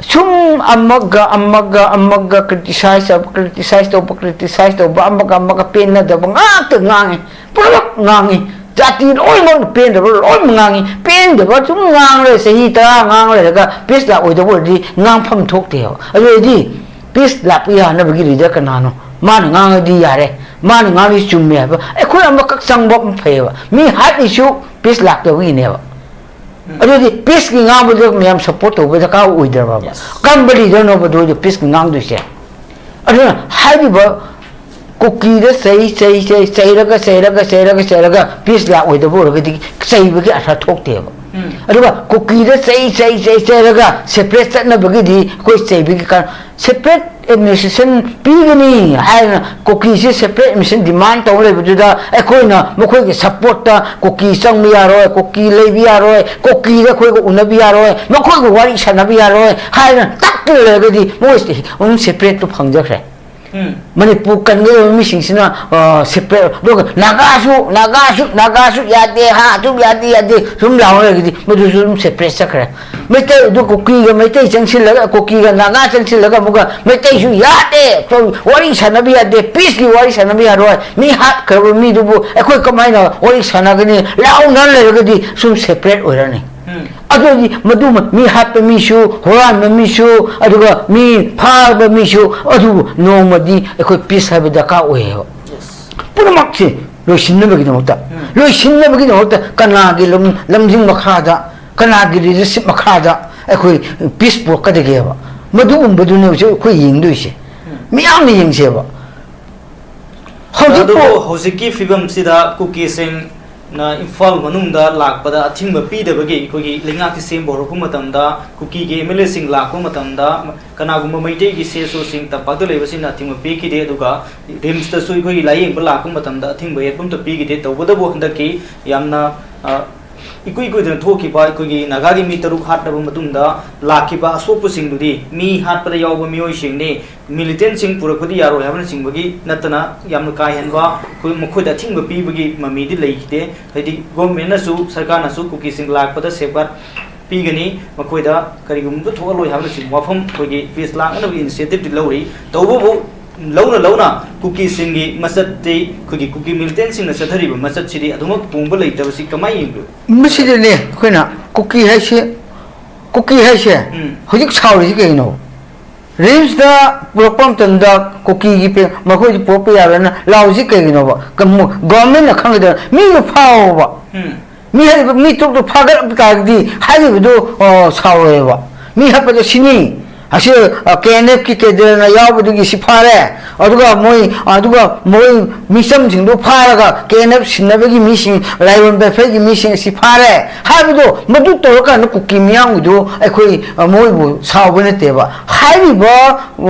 ꯁꯨꯝ ꯑꯃꯒ ꯑꯃꯒ ꯑꯃꯒ ꯀ꯭ꯔꯤꯇꯤꯁꯥꯏꯁ ꯇꯧꯕ, ꯀ꯭ꯔꯤꯇꯤꯁꯥꯏꯁ ꯇꯧꯕ, ꯀ꯭ꯔꯤꯇꯤꯁꯥꯏꯁ ꯇꯧꯕ, ꯑꯃꯒ ꯑꯃꯒ ꯄꯦꯟꯅꯗꯕ ꯉꯥꯛꯇ ꯉꯥꯡꯉꯤ, ꯄꯨꯝꯅꯃꯛ ꯉꯥꯡꯉꯤ꯫ ꯖꯥꯇꯤ ꯂꯣꯏꯅꯃꯛ ꯄꯦꯟꯗꯕ ꯂꯣꯏꯅꯃꯛ ꯉꯥꯡꯉꯤ꯫ ꯄꯦꯟꯗꯕ ꯁꯨꯝ ꯉꯥꯡ ꯂꯩ, ꯆꯍꯤ ꯇꯔꯥ ꯉꯥꯡ ꯂꯩꯔꯒ ꯄꯤꯁ ꯂꯥꯛꯑꯣꯏꯗꯕ ꯑꯣꯏꯔꯗꯤ ꯉꯥꯡꯐꯝ ꯊꯣꯛꯇꯦꯕ꯫ ꯑꯗꯨ ꯑꯣꯏꯔꯗꯤ ꯄꯤꯁ ꯂꯥꯛꯄ ꯌꯥꯅꯕꯒꯤ ꯂꯤꯗꯔ ꯀꯅꯥꯅꯣ? ꯃꯥꯅ ꯉꯥꯡꯉꯗꯤ ꯌꯥꯔꯦ, ꯃꯥꯅ ꯉꯥꯡꯉꯤ ꯆꯨꯝꯃꯦ ꯍꯥꯏꯕ ꯑꯩꯈꯣꯏ ꯑꯃꯈꯛ ꯆꯪꯕ ꯑꯃ ꯐꯩꯌꯦꯕ꯫ ꯃꯤ ꯍꯥꯠꯂꯤꯁꯨ ꯄꯤꯁ ꯂꯥꯛꯇꯕꯒꯤꯅꯦꯕ꯫ ꯑꯗꯨꯗꯤ ꯄꯤꯁꯀꯤ ꯉꯥꯡꯕꯗ ꯃꯌꯥꯝ ꯁꯞꯄꯣꯔꯠ ꯇꯧꯕ ꯗꯔꯀꯥꯔ ꯑꯣꯏꯗ꯭ꯔꯕ? Yes. ꯀꯔꯝꯕ ꯂꯤꯗꯔꯅꯣꯕ ꯑꯗꯨ ꯄꯤꯁꯀꯤ ꯉꯥꯡꯗꯣꯏꯁꯦ? ꯑꯗꯨꯅ ꯍꯥꯏꯔꯤꯕ ꯀꯨꯀꯤꯗ ꯆꯩ, ꯆꯩ, ꯆꯩ, ꯆꯩꯔꯒ, ꯆꯩꯔꯒ, ꯆꯩꯔꯒ, ꯆꯩꯔꯒ ꯄꯤꯁ ꯂꯥꯛꯑꯣꯏꯗꯕ ꯑꯣꯏꯔꯒꯗꯤ ꯆꯩꯕꯒꯤ ꯑꯔꯊ ꯊꯣꯛꯇꯦꯕ꯫ ꯑꯗꯨꯒ ꯀꯨꯀꯤꯗ ꯆꯩ ꯆꯩ ꯆꯩ ꯆꯩꯔꯒ ꯁꯦꯄꯔꯦꯠ ꯆꯠꯅꯕꯒꯤꯗꯤ ꯑꯩꯈꯣꯏ ꯆꯩꯕꯒꯤ ꯀꯥꯟ ꯁꯦꯄꯔꯦꯠ ꯑꯦꯗꯃꯤꯅꯤꯁꯇ꯭ꯔꯦꯁꯟ ꯄꯤꯒꯅꯤ ꯍꯥꯏꯅ ꯀꯨꯀꯤꯁꯤ ꯁꯦꯄꯔꯦꯠ ꯑꯦꯗꯃꯤꯅꯤꯁꯇ꯭ꯔꯦꯁꯟ ꯗꯤꯃꯥꯟ ꯇꯧ ꯂꯩꯕꯗꯨꯗ ꯑꯩꯈꯣꯏꯅ ꯃꯈꯣꯏꯒꯤ ꯁꯞꯄꯣꯔꯠꯇ ꯀꯨꯀꯤ ꯆꯪꯕ ꯌꯥꯔꯣꯏ, ꯀꯨꯀꯤ ꯂꯩꯕ ꯌꯥꯔꯣꯏ, ꯀꯨꯀꯤꯗ ꯑꯩꯈꯣꯏꯒ ꯎꯅꯕ ꯌꯥꯔꯣꯏ, ꯃꯈꯣꯏꯒ ꯋꯥꯔꯤ ꯁꯥꯟꯅꯕ ꯌꯥꯔꯣꯏ ꯍꯥꯏꯅ ꯇꯛꯇꯨꯅ ꯂꯩꯔꯒꯗꯤ ꯃꯣꯏꯁꯤꯗꯤ ꯑꯗꯨꯝ ꯁꯦꯄꯔꯦꯠꯇꯨ ꯐꯪꯖꯈ꯭ꯔꯦ꯫ ꯎꯝ꯫ ꯃꯅꯤꯄꯨꯔ ꯀꯟꯒꯗꯕ ꯃꯤꯁꯤꯡꯁꯤꯅ, ꯑ, ꯁꯦꯄꯔꯦꯠ, ꯑꯗꯨꯒ ꯅꯥꯒꯥꯁꯨ, ꯅꯥꯒꯥꯁꯨ, ꯅꯥꯒꯥꯁꯨ ꯌꯥꯗꯦ, ꯍꯥ, ꯑꯗꯨꯝ ꯌꯥꯗꯦ, ꯌꯥꯗꯦ, ꯁꯨꯝ ꯂꯥꯎꯔꯒꯗꯤ ꯃꯗꯨꯁꯨ ꯑꯗꯨꯝ ꯁꯦꯄꯔꯦꯠ ꯆꯠꯈ꯭ꯔꯦ꯫ ꯃꯩꯇꯩ ꯑꯗꯨ ꯀꯨꯀꯤꯒ ꯃꯩꯇꯩ ꯆꯪꯁꯤꯜꯂꯒ, ꯀꯨꯀꯤꯒ ꯅꯥꯒꯥ ꯆꯪꯁꯤꯜꯂꯒ ꯑꯃꯨꯛꯀ ꯃꯩꯇꯩꯁꯨ ꯌꯥꯗꯦ, ꯋꯥꯔꯤ ꯁꯥꯟꯅꯕ ꯌꯥꯗꯦ, ꯄꯤꯁꯀꯤ ꯋꯥꯔꯤ ꯁꯥꯟꯅꯕ ꯌꯥꯔꯣꯏ, ꯃꯤ ꯍꯥꯠꯈ꯭ꯔꯕ ꯃꯤꯗꯨꯕꯨ ꯑꯩꯈꯣꯏ ꯀꯃꯥꯏꯅ ꯋꯥꯔꯤ ꯁꯥꯟꯅꯒꯅꯤ? ꯂꯥꯎꯅ ꯂꯩꯔꯒꯗꯤ ꯁꯨꯝ ꯁꯦꯄꯔꯦꯠ ꯑꯣꯏꯔꯅꯤ꯫ ꯎꯝ꯫ ꯑꯗꯨꯗꯤ ꯃꯗꯨꯃ ꯃꯤ ꯍꯥꯠꯄ ꯃꯤꯁꯨ, ꯍꯨꯔꯥꯟꯕ ꯃꯤꯁꯨ, ꯑꯗꯨꯒ ꯃꯤ ꯐꯥꯔꯕ ꯃꯤꯁꯨ, ꯑꯗꯨꯕꯨ ꯅꯣꯡꯃꯗꯤ ꯑꯩꯈꯣꯏ ꯄꯤꯁ ꯍꯥꯏꯕ ꯗꯔꯀꯥꯔ ꯑꯣꯏꯌꯦꯕ꯫ ꯌꯦꯁ꯫ ꯄꯨꯝꯅꯃꯛꯁꯦ ꯂꯣꯏꯁꯤꯟꯅꯕꯒꯤꯗꯃꯛꯇ, ꯎꯝ꯫ ꯂꯣꯏꯁꯤꯟꯅꯕꯒꯤꯗꯃꯛꯇ ꯀꯅꯥꯒꯤ ꯂꯝ-, ꯂꯝꯖꯤꯡ ꯃꯈꯥꯗ, ꯀꯅꯥꯒꯤ ꯂꯤꯗꯔꯁꯤꯞ ꯃꯈꯥꯗ ꯑꯩꯈꯣꯏ ꯄꯤꯁ ꯄꯨꯔꯛꯀꯗꯒꯦꯕ? ꯃꯗꯨꯒꯨꯝꯕꯗꯨꯅꯦ ꯍꯧꯖꯤꯛ ꯑꯩꯈꯣꯏ ꯌꯦꯡꯗꯣꯏꯁꯦ꯫ ꯎꯝ꯫ ꯃꯤꯌꯥꯝꯅ ꯌꯦꯡꯁꯦꯕ꯫ ꯍꯧꯖꯤꯛꯄꯨ ꯑꯗꯨꯕꯨ ꯍꯧꯖꯤꯛꯀꯤ ꯐꯤꯕꯝꯁꯤꯗ ꯀꯨꯀꯤꯁꯤꯡꯅ ꯏꯝꯐꯥꯜ ꯃꯅꯨꯡꯗ ꯂꯥꯛꯄꯗ ꯑꯊꯤꯡꯕ ꯄꯤꯗꯕꯒꯤ ꯑꯩꯈꯣꯏꯒꯤ ꯂꯩꯉꯥꯛꯀꯤ ꯁꯦꯝꯕ ꯍꯧꯔꯛꯄ ꯃꯇꯝꯗ, ꯀꯨꯀꯤꯒꯤ ꯑꯦꯝ ꯑꯦꯜ ꯑꯦꯁꯤꯡ ꯂꯥꯛꯄ ꯃꯇꯝꯗ, ꯀꯅꯥꯒꯨꯝꯕ ꯃꯩꯇꯩꯒꯤ ꯁꯤ ꯑꯦꯁ ꯑꯣꯁꯤꯡ ꯇꯝꯄꯥꯛꯇ ꯂꯩꯕꯁꯤꯡꯅ ꯑꯊꯤꯡꯕ ꯄꯤꯈꯤꯗꯦ꯫ ꯑꯗꯨꯒ ꯔꯤꯝꯁꯇꯁꯨ ꯑꯩꯈꯣꯏꯒꯤ ꯂꯥꯏꯌꯦꯡꯕ ꯂꯥꯛꯄ ꯃꯇꯝꯗ ꯑꯊꯤꯡꯕ ꯌꯦꯠꯄ ꯑꯝꯇ ꯄꯤꯈꯤꯗꯦ꯫ ꯇꯧꯕꯇꯕꯨ ꯍꯟꯗꯛꯀꯤ ꯌꯥꯝꯅ, ꯑ, ꯏꯀꯨꯏ ꯀꯨꯏꯗꯅ ꯊꯣꯛꯈꯤꯕ ꯑꯩꯈꯣꯏꯒꯤ ꯅꯥꯒꯥꯒꯤ ꯃꯤ ꯇꯔꯨꯛ ꯍꯥꯠꯂꯕ ꯃꯇꯨꯡꯗ ꯂꯥꯛꯈꯤꯕ ꯑꯁꯣꯛꯄꯁꯤꯡꯗꯨꯗꯤ ꯃꯤ ꯍꯥꯠꯄꯗ ꯌꯥꯎꯕ ꯃꯤꯑꯣꯏꯁꯤꯡꯅꯤ, ꯃꯤꯂꯤꯇꯦꯟꯁꯤꯡ ꯄꯨꯔꯛꯄꯗꯤ ꯌꯥꯔꯣꯏ ꯍꯥꯏꯕꯅꯆꯤꯡꯕꯒꯤ ꯅꯠꯇꯅ ꯌꯥꯝꯅ ꯀꯥ ꯍꯦꯟꯕ ꯑꯩꯈꯣꯏ ꯃꯈꯣꯏꯗ ꯑꯊꯤꯡꯕ ꯄꯤꯕꯒꯤ ꯃꯃꯤꯗꯤ ꯂꯩꯈꯤꯗꯦ꯫ ꯍꯥꯏꯗꯤ ꯒꯣꯔꯃꯦꯟꯅꯁꯨ, ꯁꯔꯀꯥꯔꯅꯁꯨ ꯀꯨꯀꯤꯁꯤꯡ ꯂꯥꯛꯄꯗ ꯁꯦꯐꯒꯥꯔꯗ ꯄꯤꯒꯅꯤ, ꯃꯈꯣꯏꯗ ꯀꯔꯤꯒꯨꯝꯕ ꯊꯣꯛꯍꯜꯂꯣꯏ ꯍꯥꯏꯕꯅꯆꯤꯡꯕ ꯋꯥꯐꯝ ꯑꯩꯈꯣꯏꯒꯤ ꯄꯤꯁ ꯂꯥꯛꯅꯅꯕ ꯏꯅꯤꯁꯤꯌꯦꯇꯤꯚꯇꯤ ꯂꯧꯔꯤ꯫ ꯇꯧꯕꯕꯨ ꯂꯧꯅ ꯂꯧꯅ ꯀꯨꯀꯤꯁꯤꯡꯒꯤ ꯃꯆꯠꯇꯤ, ꯑꯩꯈꯣꯏꯒꯤ ꯀꯨꯀꯤ ꯃꯤꯂꯤꯇꯦꯟꯁꯤꯡꯅ ꯆꯠꯊꯔꯤꯕ ꯃꯆꯠꯁꯤꯗꯤ ꯑꯗꯨꯃꯛ ꯄꯨꯡꯕ ꯂꯩꯇꯕꯁꯤ ꯀꯃꯥꯏꯅ ꯌꯦꯡꯕꯤꯕ? ꯃꯁꯤꯗꯅꯦ ꯑꯩꯈꯣꯏꯅ ꯀꯨꯀꯤ ꯍꯥꯏꯁꯦ, ꯀꯨꯀꯤ ꯍꯥꯏꯁꯦ ꯎꯝ꯫ ꯍꯧꯖꯤꯛ ꯁꯥꯎꯔꯤꯁꯤ ꯀꯩꯅꯣ? ꯔꯤꯝꯁꯇ ꯄꯨꯔꯛꯄ ꯃꯇꯝꯗ ꯀꯨꯀꯤꯒꯤ ꯄꯦ-, ꯃꯈꯣꯏꯗꯤ ꯄꯨꯔꯛꯄ ꯌꯥꯔꯣꯏꯅ ꯂꯥꯎꯔꯤꯁꯤ ꯀꯩꯒꯤꯅꯣꯕ? ꯀꯝ-, ꯒꯣꯔꯃꯦꯟꯅ ꯈꯪꯒꯗꯕ, ꯃꯤꯗꯣ ꯐꯥꯎꯕ꯫ ꯎꯝ꯫ ꯃꯤ ꯍꯥꯏꯔꯤꯕ ꯃꯤ ꯇꯔꯨꯛꯇꯣ ꯐꯥꯒꯠꯂꯛꯄ ꯇꯥꯔꯒꯗꯤ ꯍꯥꯏꯔꯤꯕꯗꯣ, ꯑ, ꯁꯥꯎꯔꯣꯏꯕ꯫ ꯃꯤ ꯍꯥꯠꯄꯗ ꯁꯤꯅꯤ, ꯑꯁꯤ ꯀꯦ ꯑꯦꯟ ꯑꯦꯐꯀꯤ ꯀꯦꯗꯔꯅ ꯌꯥꯎꯕꯗꯨꯒꯤ ꯁꯤ ꯐꯥꯔꯦ, ꯑꯗꯨꯒ ꯃꯣꯏ ꯑꯗꯨꯒ ꯃꯣꯏ ꯃꯤꯆꯝꯁꯤꯡꯗꯨ ꯐꯥꯔꯒ ꯀꯦ ꯑꯦꯟ ꯑꯦꯐ ꯁꯤꯟꯅꯕꯒꯤ ꯃꯤꯁꯤꯡ, ꯂꯥꯏꯔꯣꯟ ꯕꯦꯐꯩꯒꯤ ꯃꯤꯁꯤꯡ ꯑꯁꯤ ꯐꯥꯔꯦ ꯍꯥꯏꯕꯗꯣ, ꯃꯗꯨ ꯇꯧꯔꯀꯥꯟꯗ ꯀꯨꯀꯤ ꯃꯤꯌꯥꯝꯒꯤꯗꯨ ꯑꯩꯈꯣꯏ ꯃꯣꯏꯕꯨ ꯁꯥꯎꯕ ꯅꯠꯇꯦꯕ꯫ ꯍꯥꯏꯔꯤꯕ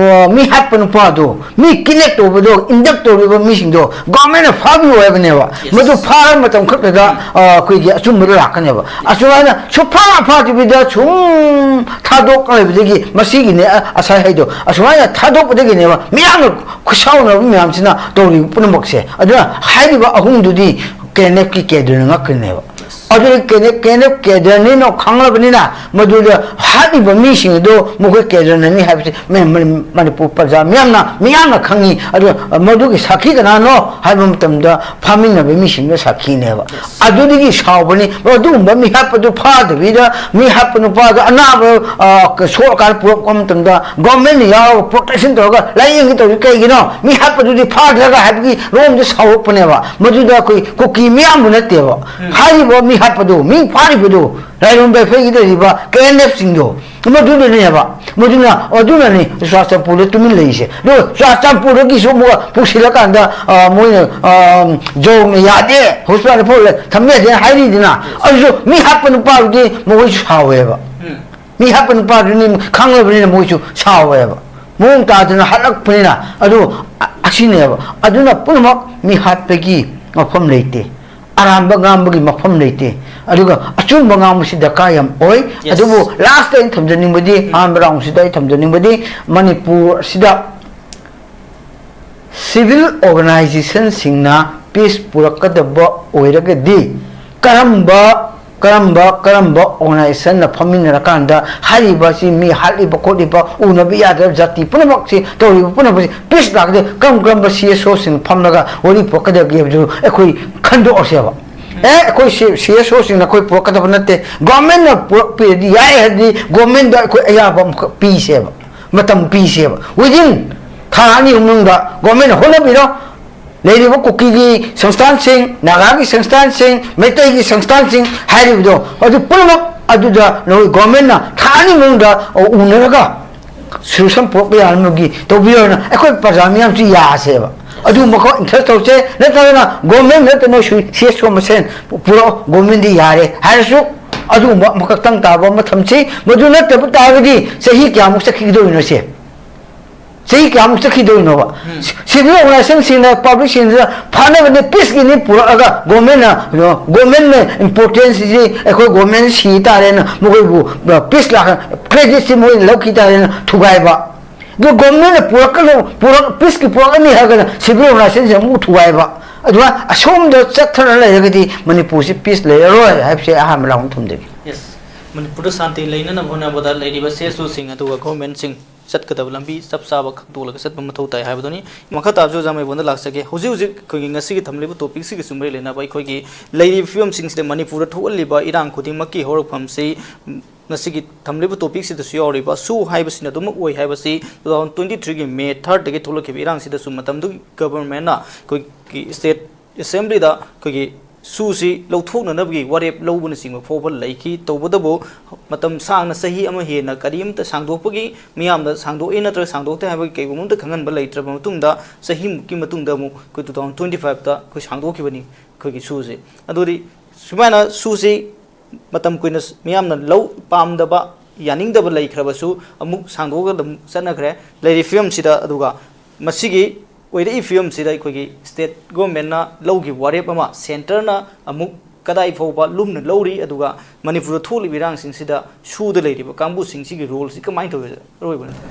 ꯃꯤ ꯍꯥꯠꯄ ꯅꯨꯄꯥꯗꯣ, ꯃꯤ ꯀꯤꯗꯅꯦꯞ ꯇꯧꯕꯗꯣ, ꯏꯟꯗꯛ ꯇꯧꯔꯤꯕ ꯃꯤꯁꯤꯡꯗꯣ ꯒꯣꯔꯃꯦꯟꯅ ꯐꯥꯕꯤꯌꯨ ꯍꯥꯏꯕꯅꯦꯕ꯫ ꯃꯗꯨ ꯐꯥꯔꯕ ꯃꯇꯝ ꯈꯛꯇꯗ ꯑꯩꯈꯣꯏꯒꯤ ꯑꯆꯨꯝꯕꯗꯣ ꯂꯥꯛꯀꯅꯦꯕ꯫ ꯑꯁꯨꯃꯥꯏꯅ ꯁꯨꯐꯥ ꯐꯥꯗꯕꯤꯗ ꯁꯨꯝ ꯊꯥꯗꯣꯛ ꯂꯩꯕꯗꯒꯤ ꯃꯁꯤꯒꯤꯅꯦ, ꯑꯁꯥꯏ ꯍꯥꯏꯗꯣ ꯑꯁꯨꯃꯥꯏꯅ ꯊꯥꯗꯣꯛꯄꯗꯒꯤꯅꯦꯕ ꯃꯤꯌꯥꯝꯅ ꯈꯨꯠꯁꯥꯎꯅꯕ ꯃꯌꯥꯝꯁꯤꯅ ꯇꯧꯔꯤꯕ ꯄꯨꯝꯅꯃꯛꯁꯦ꯫ ꯑꯗꯨꯅ ꯍꯥꯏꯔꯤꯕ ꯑꯍꯨꯝꯗꯨꯗꯤ ꯀꯦ ꯑꯦꯟ ꯑꯦꯐꯀꯤ ꯀꯦꯗꯔꯅ ꯉꯛꯀꯅꯦꯕ꯫ ꯑꯗꯨꯗꯤ ꯀꯦ ꯑꯦꯟ ꯑꯦꯐ ꯀꯦꯗꯔꯅꯤꯅ ꯈꯪꯂꯕꯅꯤꯅ ꯃꯗꯨꯗ ꯍꯥꯠꯂꯤꯕ ꯃꯤꯁꯤꯡ ꯑꯗꯨ ꯃꯈꯣꯏ ꯀꯦꯗꯔꯅꯅꯤ ꯍꯥꯏꯕꯁꯤ ꯃ-, ꯃ-, ꯃꯅꯤꯄꯨꯔ ꯄ꯭ꯔꯖꯥ ꯃꯤꯌꯥꯝꯅ, ꯃꯤꯌꯥꯝꯅ ꯈꯪꯉꯤ꯫ ꯑꯗꯨ ꯃꯗꯨꯒꯤ ꯁꯥꯈꯤ ꯀꯅꯥꯅꯣ ꯍꯥꯏꯕ ꯃꯇꯝꯗ ꯐꯥꯃꯤꯟꯅꯕ ꯃꯤꯁꯤꯡꯗꯣ ꯁꯥꯈꯤꯅꯦꯕ꯫ ꯑꯗꯨꯗꯒꯤ ꯁꯥꯎꯕꯅꯤ꯫ ꯑꯗꯨꯒꯨꯝꯕ ꯃꯤ ꯍꯥꯠꯄꯗꯨ ꯐꯥꯗꯕꯤꯗ ꯃꯤ ꯍꯥꯠꯄ ꯅꯨꯄꯥꯗꯣ ꯑꯅꯥꯕ, ꯑ, ꯁꯣꯛꯑꯀꯥꯟꯗ ꯄꯨꯔꯛꯄ ꯃꯇꯝꯗ ꯒꯣꯔꯃꯦꯟꯅ ꯌꯥꯎꯔꯒ ꯄ꯭ꯔꯣꯇꯦꯛꯁꯟ ꯇꯧꯔꯒ ꯂꯥꯏꯌꯦꯡꯒꯦ ꯇꯧꯔꯤ ꯀꯩꯒꯤꯅꯣ? ꯃꯤ ꯍꯥꯠꯄꯗꯨꯗꯤ ꯐꯥꯗ꯭ꯔꯒ ꯍꯥꯏꯕꯒꯤ ꯂꯣꯝꯗ ꯁꯥꯎꯔꯛꯄꯅꯦꯕ꯫ ꯃꯗꯨꯗ ꯑꯩꯈꯣꯏ ꯀꯨꯀꯤ ꯃꯤꯌꯥꯝꯕꯨ ꯅꯠꯇꯦꯕ꯫ ꯍꯥꯏꯔꯤꯕ ꯃꯤ ꯍꯥꯠꯄꯗꯨ, ꯃꯤ ꯐꯥꯔꯤꯕꯗꯨ, ꯂꯥꯏꯔꯣꯟ ꯕꯦꯐꯩꯒꯤ ꯂꯩꯔꯤꯕ ꯀꯦ ꯑꯦꯟ ꯑꯦꯐꯁꯤꯡꯗꯣ, ꯃꯗꯨꯅꯅꯦꯕ꯫ ꯃꯗꯨꯅ, ꯑꯗꯨꯅꯅꯤ ꯆꯨꯔꯥꯆꯥꯟꯄꯨꯔꯗ ꯇꯨꯃꯤꯟ ꯂꯩꯔꯤꯁꯦ꯫ ꯑꯗꯨꯒ ꯆꯨꯔꯥꯆꯥꯟꯄꯨꯔꯗꯒꯤꯁꯨ ꯑꯃꯨꯛꯀ ꯄꯨꯁꯤꯜꯂꯀꯥꯟꯗ, ꯑ, ꯃꯣꯏꯅ, ꯑ, ꯖꯣꯕꯅ ꯌꯥꯗꯦ, ꯍꯣꯁꯄꯤꯇꯥꯜꯗ ꯐꯥꯎ ꯊꯝꯕ ꯌꯥꯗꯦ ꯍꯥꯏꯔꯤꯗꯅ, ꯑꯗꯨꯁꯨ ꯃꯤ ꯍꯥꯠꯄ ꯅꯨꯄꯥꯗꯨꯗꯤ ꯃꯈꯣꯏꯁꯨ ꯁꯥꯎꯋꯦꯕ꯫ ꯃꯤ ꯍꯥꯠꯄ ꯅꯨꯄꯥꯗꯨꯅꯤ ꯈꯪꯂꯕꯅꯤꯅ ꯃꯣꯏꯁꯨ ꯁꯥꯎꯋꯦꯕ꯫ ꯃꯑꯣꯡ ꯇꯥꯗꯅ ꯍꯥꯠꯂꯛꯄꯅꯤꯅ꯫ ꯑꯗꯨ ꯑ-, ꯑꯁꯤꯅꯦꯕ꯫ ꯑꯗꯨꯅ ꯄꯨꯝꯅꯃꯛ ꯃꯤ ꯍꯥꯠꯄꯒꯤ ꯃꯐꯝ ꯂꯩꯇꯦ, ꯑꯔꯥꯟꯕ ꯉꯥꯡꯕꯒꯤ ꯃꯐꯝ ꯂꯩꯇꯦ꯫ ꯑꯗꯨꯒ ꯑꯆꯨꯝꯕ ꯉꯥꯡꯕꯁꯤ ꯗꯔꯀꯥꯔ ꯌꯥꯝ ꯑꯣꯏ꯫ Yes. ꯑꯗꯨꯕꯨ ꯂꯥꯁꯇ ꯑꯩꯅ ꯊꯝꯖꯅꯤꯡꯕꯗꯤ, ꯑꯍꯥꯟꯕ ꯔꯥꯎꯟꯁꯤꯗ ꯑꯩ ꯊꯝꯖꯅꯤꯡꯕꯗꯤ, ꯃꯅꯤꯄꯨꯔ ꯑꯁꯤꯗ ꯁꯤꯚꯤꯜ ꯑꯣꯔꯒꯅꯥꯏꯖꯦꯁꯟꯁꯤꯡꯅ ꯄꯤꯁ ꯄꯨꯔꯛꯀꯗꯕ ꯑꯣꯏꯔꯒꯗꯤ ꯀꯔꯝꯕ, ꯀꯔꯝꯕ, ꯀꯔꯝꯕ ꯑꯣꯔꯒꯅꯥꯏꯖꯦꯁꯟꯅ ꯐꯝꯃꯤꯟꯅꯔꯀꯥꯟꯗ ꯍꯥꯏꯔꯤꯕ ꯑꯁꯤ ꯃꯤ ꯍꯥꯠꯂꯤꯕ ꯈꯣꯠꯂꯤꯕ ꯎꯅꯕ ꯌꯥꯗ꯭ꯔꯕ ꯖꯥꯇꯤ ꯄꯨꯝꯅꯃꯛꯁꯤ ꯇꯧꯔꯤꯕ ꯄꯨꯝꯅꯃꯛꯁꯤ ꯄꯤꯁ ꯂꯥꯛꯀꯗ ꯀꯔꯝ ꯀꯔꯝꯕ ꯁꯤ ꯑꯦꯁ ꯑꯣꯁꯤꯡ ꯐꯝꯂꯒ ꯋꯥꯔꯤ ꯄꯨꯔꯛꯀꯗꯒꯦ ꯍꯥꯏꯕꯗꯨ ꯑꯩꯈꯣꯏ ꯈꯟꯗꯣꯛꯑꯁꯦꯕ꯫ ꯑꯦ, ꯑꯩꯈꯣꯏ ꯁꯤ, ꯁꯤ ꯑꯦꯁ ꯑꯣꯁꯤꯡꯅ ꯑꯩꯈꯣꯏ ꯄꯨꯔꯛꯀꯗꯕ ꯅꯠꯇꯦ, ꯒꯣꯔꯃꯦꯟꯅ ꯄꯨꯔꯛꯄꯤꯔꯗꯤ ꯌꯥꯏ ꯍꯥꯏꯔꯗꯤ ꯒꯣꯔꯃꯦꯟꯗ ꯑꯩꯈꯣꯏ ꯑꯌꯥꯕ ꯑꯃꯈꯛ ꯄꯤꯁꯦꯕ, ꯃꯇꯝ ꯄꯤꯁꯦꯕ꯫ Within ꯊꯥ ꯑꯅꯤ ꯑꯍꯨꯝ ꯃꯅꯨꯡꯗ ꯒꯣꯔꯃꯦꯟꯅ ꯍꯣꯠꯅꯕꯤꯔꯣ꯫ ꯂꯩꯔꯤꯕ ꯀꯨꯀꯤꯒꯤ ꯁꯪꯁꯊꯥꯟꯁꯤꯡ, ꯅꯥꯒꯥꯒꯤ ꯁꯪꯁꯊꯥꯟꯁꯤꯡ, ꯃꯩꯇꯩꯒꯤ ꯁꯪꯁꯊꯥꯟꯁꯤꯡ ꯍꯥꯏꯔꯤꯕꯗꯣ, ꯑꯗꯨ ꯄꯨꯝꯅꯃꯛ ꯑꯗꯨꯗ ꯅꯈꯣꯏ ꯒꯣꯔꯃꯦꯟꯅ ꯊꯥ ꯑꯅꯤ ꯃꯅꯨꯡꯗ ꯎꯅꯔꯒ ꯁꯣꯂꯨꯁꯟ ꯄꯨꯔꯛꯄ ꯌꯥꯅꯕꯒꯤ ꯇꯧꯕꯤꯌꯣꯅ ꯑꯩꯈꯣꯏ ꯄ꯭ꯔꯖꯥ ꯃꯤꯌꯥꯝꯁꯨ ꯌꯥꯁꯦꯕ꯫ ꯑꯗꯨꯒꯨꯝꯕ ꯈꯛ ꯏꯟꯇꯔꯦꯁ ꯇꯧꯁꯦ, ꯅꯠꯇ꯭ꯔꯒꯅ ꯒꯣꯔꯃꯦꯟ ꯅꯠꯇꯦ, ꯅꯣꯏ ꯁꯤ ꯑꯦꯁ ꯑꯣ ꯃꯁꯦꯟ ꯄꯨꯔꯛꯑꯣ, ꯒꯣꯔꯃꯦꯟꯗꯤ ꯌꯥꯔꯦ ꯍꯥꯏꯔꯁꯨ, ꯑꯗꯨꯒꯨꯝꯕ ꯑꯃꯈꯛꯇꯪ ꯇꯥꯕ ꯑꯃ ꯊꯝꯁꯤ꯫ ꯃꯗꯨ ꯅꯠꯇꯕ ꯇꯥꯔꯒꯗꯤ ꯆꯍꯤ ꯀꯌꯥꯃꯨꯛ ꯆꯠꯈꯤꯒꯗꯣꯏꯅꯣ ꯁꯦ? ꯆꯍꯤ ꯀꯌꯥꯃꯨꯛ ꯆꯠꯈꯤꯗꯣꯏꯅꯣꯕ? ꯁꯤꯚꯤꯜ ꯑꯣꯔꯒꯅꯥꯏꯖꯦꯁꯟꯁꯤꯡꯅ, ꯄꯕ꯭ꯂꯤꯛꯁꯤꯡꯁꯤꯅ ꯐꯥꯅꯕꯅꯦ, ꯄꯤꯁꯀꯤꯅꯤ ꯄꯨꯔꯛꯑꯒ ꯒꯣꯔꯃꯦꯟꯅ, ꯒꯣꯔꯃꯦꯟꯅ ꯏꯝꯄꯣꯔꯇꯦꯟꯁꯁꯤ ꯑꯩꯈꯣꯏ ꯒꯣꯔꯃꯦꯟ ꯁꯤ ꯇꯥꯔꯦꯅ ꯃꯈꯣꯏꯕꯨ ꯄꯤꯁ ꯂꯥꯛ ꯀ꯭ꯔꯦꯗꯤꯠꯁꯤ ꯃꯣꯏꯅ ꯂꯧꯈꯤ ꯇꯥꯔꯦꯅ ꯊꯨꯒꯥꯏꯕ꯫ ꯑꯗꯨ ꯒꯣꯔꯃꯦꯟꯅ ꯄꯨꯔꯛꯀꯅꯨ, ꯄꯨꯔꯛ-, ꯄꯤꯁꯀꯤ ꯄꯨꯔꯛꯀꯅꯤ ꯍꯥꯏꯔꯒꯅ ꯁꯤꯚꯤꯜ ꯑꯣꯔꯒꯅꯥꯏꯖꯦꯁꯟꯁꯤ ꯑꯃꯨꯛ ꯊꯨꯒꯥꯏꯕ꯫ ꯑꯗꯨꯅ ꯑꯁꯣꯝꯗ ꯆꯠꯊꯔ ꯂꯩꯔꯒꯗꯤ ꯃꯅꯤꯄꯨꯔꯁꯤ ꯄꯤꯁ ꯂꯩꯔꯔꯣꯏ ꯍꯥꯏꯕꯁꯦ ꯑꯍꯥꯟꯕ ꯂꯥꯎꯅ ꯊꯝꯖꯒꯦ꯫ ꯌꯦꯁ, ꯃꯅꯤꯄꯨꯔꯗ ꯁꯥꯟꯇꯤ ꯂꯩꯅꯅꯕ ꯍꯣꯠꯅꯕꯗ ꯂꯩꯔꯤꯕ ꯁꯤ ꯑꯦꯁ ꯑꯣꯁꯤꯡ ꯑꯗꯨꯒ ꯒꯣꯔꯃꯦꯟꯁꯤꯡ ꯆꯠꯀꯗꯕ ꯂꯝꯕꯤ ꯆꯞ ꯆꯥꯕ ꯈꯪꯗꯣꯛꯂꯒ ꯆꯠꯄ ꯃꯊꯧ ꯇꯥꯏ ꯍꯥꯏꯕꯗꯨꯅꯤ꯫ ꯃꯈꯥ ꯇꯥꯕꯁꯨ ꯑꯣꯖꯥ ꯃꯩꯕꯣꯟꯗ ꯂꯥꯛꯆꯒꯦ꯫ ꯍꯧꯖꯤꯛ ꯍꯧꯖꯤꯛ ꯑꯩꯈꯣꯏꯒꯤ ꯉꯁꯤꯒꯤ ꯊꯝꯂꯤꯕ ꯇꯣꯄꯤꯛꯁꯤꯒꯁꯨ ꯃꯔꯤ ꯂꯩꯅꯕ ꯑꯩꯈꯣꯏꯒꯤ ꯂꯩꯔꯤꯕ ꯐꯤꯕꯝꯁꯤꯡꯁꯤꯗ ꯃꯅꯤꯄꯨꯔꯗ ꯊꯣꯛꯍꯜꯂꯤꯕ ꯏꯔꯥꯡ ꯈꯨꯗꯤꯡꯃꯛꯀꯤ ꯍꯧꯔꯛꯐꯝꯁꯤ ꯉꯁꯤꯒꯤ ꯊꯝꯂꯤꯕ ꯇꯣꯄꯤꯛꯁꯤꯗꯁꯨ ꯌꯥꯎꯔꯤꯕ ꯁꯨ ꯍꯥꯏꯕꯁꯤꯅ ꯑꯗꯨꯃꯛ ꯑꯣꯏ ꯍꯥꯏꯕꯁꯤ two thousand twenty threeꯒꯤ May thirdꯗꯒꯤ ꯊꯣꯛꯂꯛꯈꯤꯕ ꯏꯔꯥꯡꯁꯤꯗꯁꯨ ꯃꯇꯝꯗꯨꯒꯤ ꯒꯕꯔꯃꯦꯟꯅ ꯑꯩꯈꯣꯏꯒꯤ ꯁ꯭ꯇꯦꯠ ꯑꯦꯁꯦꯝꯕ꯭ꯂꯤꯗ ꯑꯩꯈꯣꯏꯒꯤ ꯁꯨꯁꯤ ꯂꯧꯊꯣꯛꯅꯅꯕꯒꯤ ꯋꯥꯔꯦꯞ ꯂꯧꯕꯅꯆꯤꯡꯕ ꯐꯥꯎꯕ ꯂꯩꯈꯤ꯫ ꯇꯧꯕꯇꯕꯨ ꯃꯇꯝ ꯁꯥꯡꯅ ꯆꯍꯤ ꯑꯃ ꯍꯦꯟꯅ ꯀꯔꯤꯝꯇ ꯁꯥꯡꯗꯣꯛꯄꯒꯤ, ꯃꯤꯌꯥꯝꯗ ꯁꯥꯡꯗꯣꯛꯏ ꯅꯠꯇ꯭ꯔꯒ ꯁꯥꯡꯗꯣꯛꯇꯦ ꯍꯥꯏꯕꯒꯤ ꯀꯩꯒꯨꯝꯕ ꯑꯃꯇ ꯈꯪꯍꯟꯕ ꯂꯩꯇ꯭ꯔꯕ ꯃꯇꯨꯡꯗ ꯆꯍꯤꯃꯨꯛꯀꯤ ꯃꯇꯨꯡꯗ ꯑꯃꯨꯛ ꯑꯩꯈꯣꯏ two thousand twenty fiveꯇ ꯑꯩꯈꯣꯏ ꯁꯥꯡꯗꯣꯛꯈꯤꯕꯅꯤ ꯑꯩꯈꯣꯏꯒꯤ ꯁꯨꯁꯦ꯫ ꯑꯗꯨꯗꯤ ꯁꯨꯃꯥꯏꯅ ꯁꯨꯁꯤ ꯃꯇꯝ ꯀꯨꯏꯅ ꯃꯤꯌꯥꯝꯅ ꯂꯧ ꯄꯥꯝꯗꯕ, ꯌꯥꯅꯤꯡꯗꯕ ꯂꯩꯈ꯭ꯔꯕꯁꯨ ꯑꯃꯨꯛ ꯁꯥꯡꯗꯣꯛꯑꯒ ꯑꯗꯨꯝ ꯆꯠꯅꯈ꯭ꯔꯦ꯫ ꯂꯩꯔꯤꯕ ꯐꯤꯕꯝꯁꯤꯗ, ꯑꯗꯨꯒ ꯃꯁꯤꯒꯤ ꯑꯣꯏꯔꯛꯏ ꯐꯤꯕꯝꯁꯤꯗ ꯑꯩꯈꯣꯏꯒꯤ ꯁ꯭ꯇꯦꯠ ꯒꯣꯔꯃꯦꯟꯅ ꯂꯧꯈꯤꯕ ꯋꯥꯔꯦꯞ ꯑꯃ ꯁꯦꯟꯇꯔꯅ ꯑꯃꯨꯛ ꯀꯗꯥꯏ ꯐꯥꯎꯕ ꯂꯨꯝꯅ ꯂꯧꯔꯤ, ꯑꯗꯨꯒ ꯃꯅꯤꯄꯨꯔꯗ ꯊꯣꯛꯂꯤꯕ ꯏꯔꯥꯡꯁꯤꯡꯁꯤꯗ ꯁꯨꯗ ꯂꯩꯔꯤꯕ ꯀꯥꯡꯕꯨꯁꯤꯡꯁꯤꯒꯤ ꯔꯣꯜꯁꯤ ꯀꯃꯥꯏꯅ ꯇꯧꯏ? ꯑꯔꯣꯏꯕ ꯅꯠꯇꯦ꯫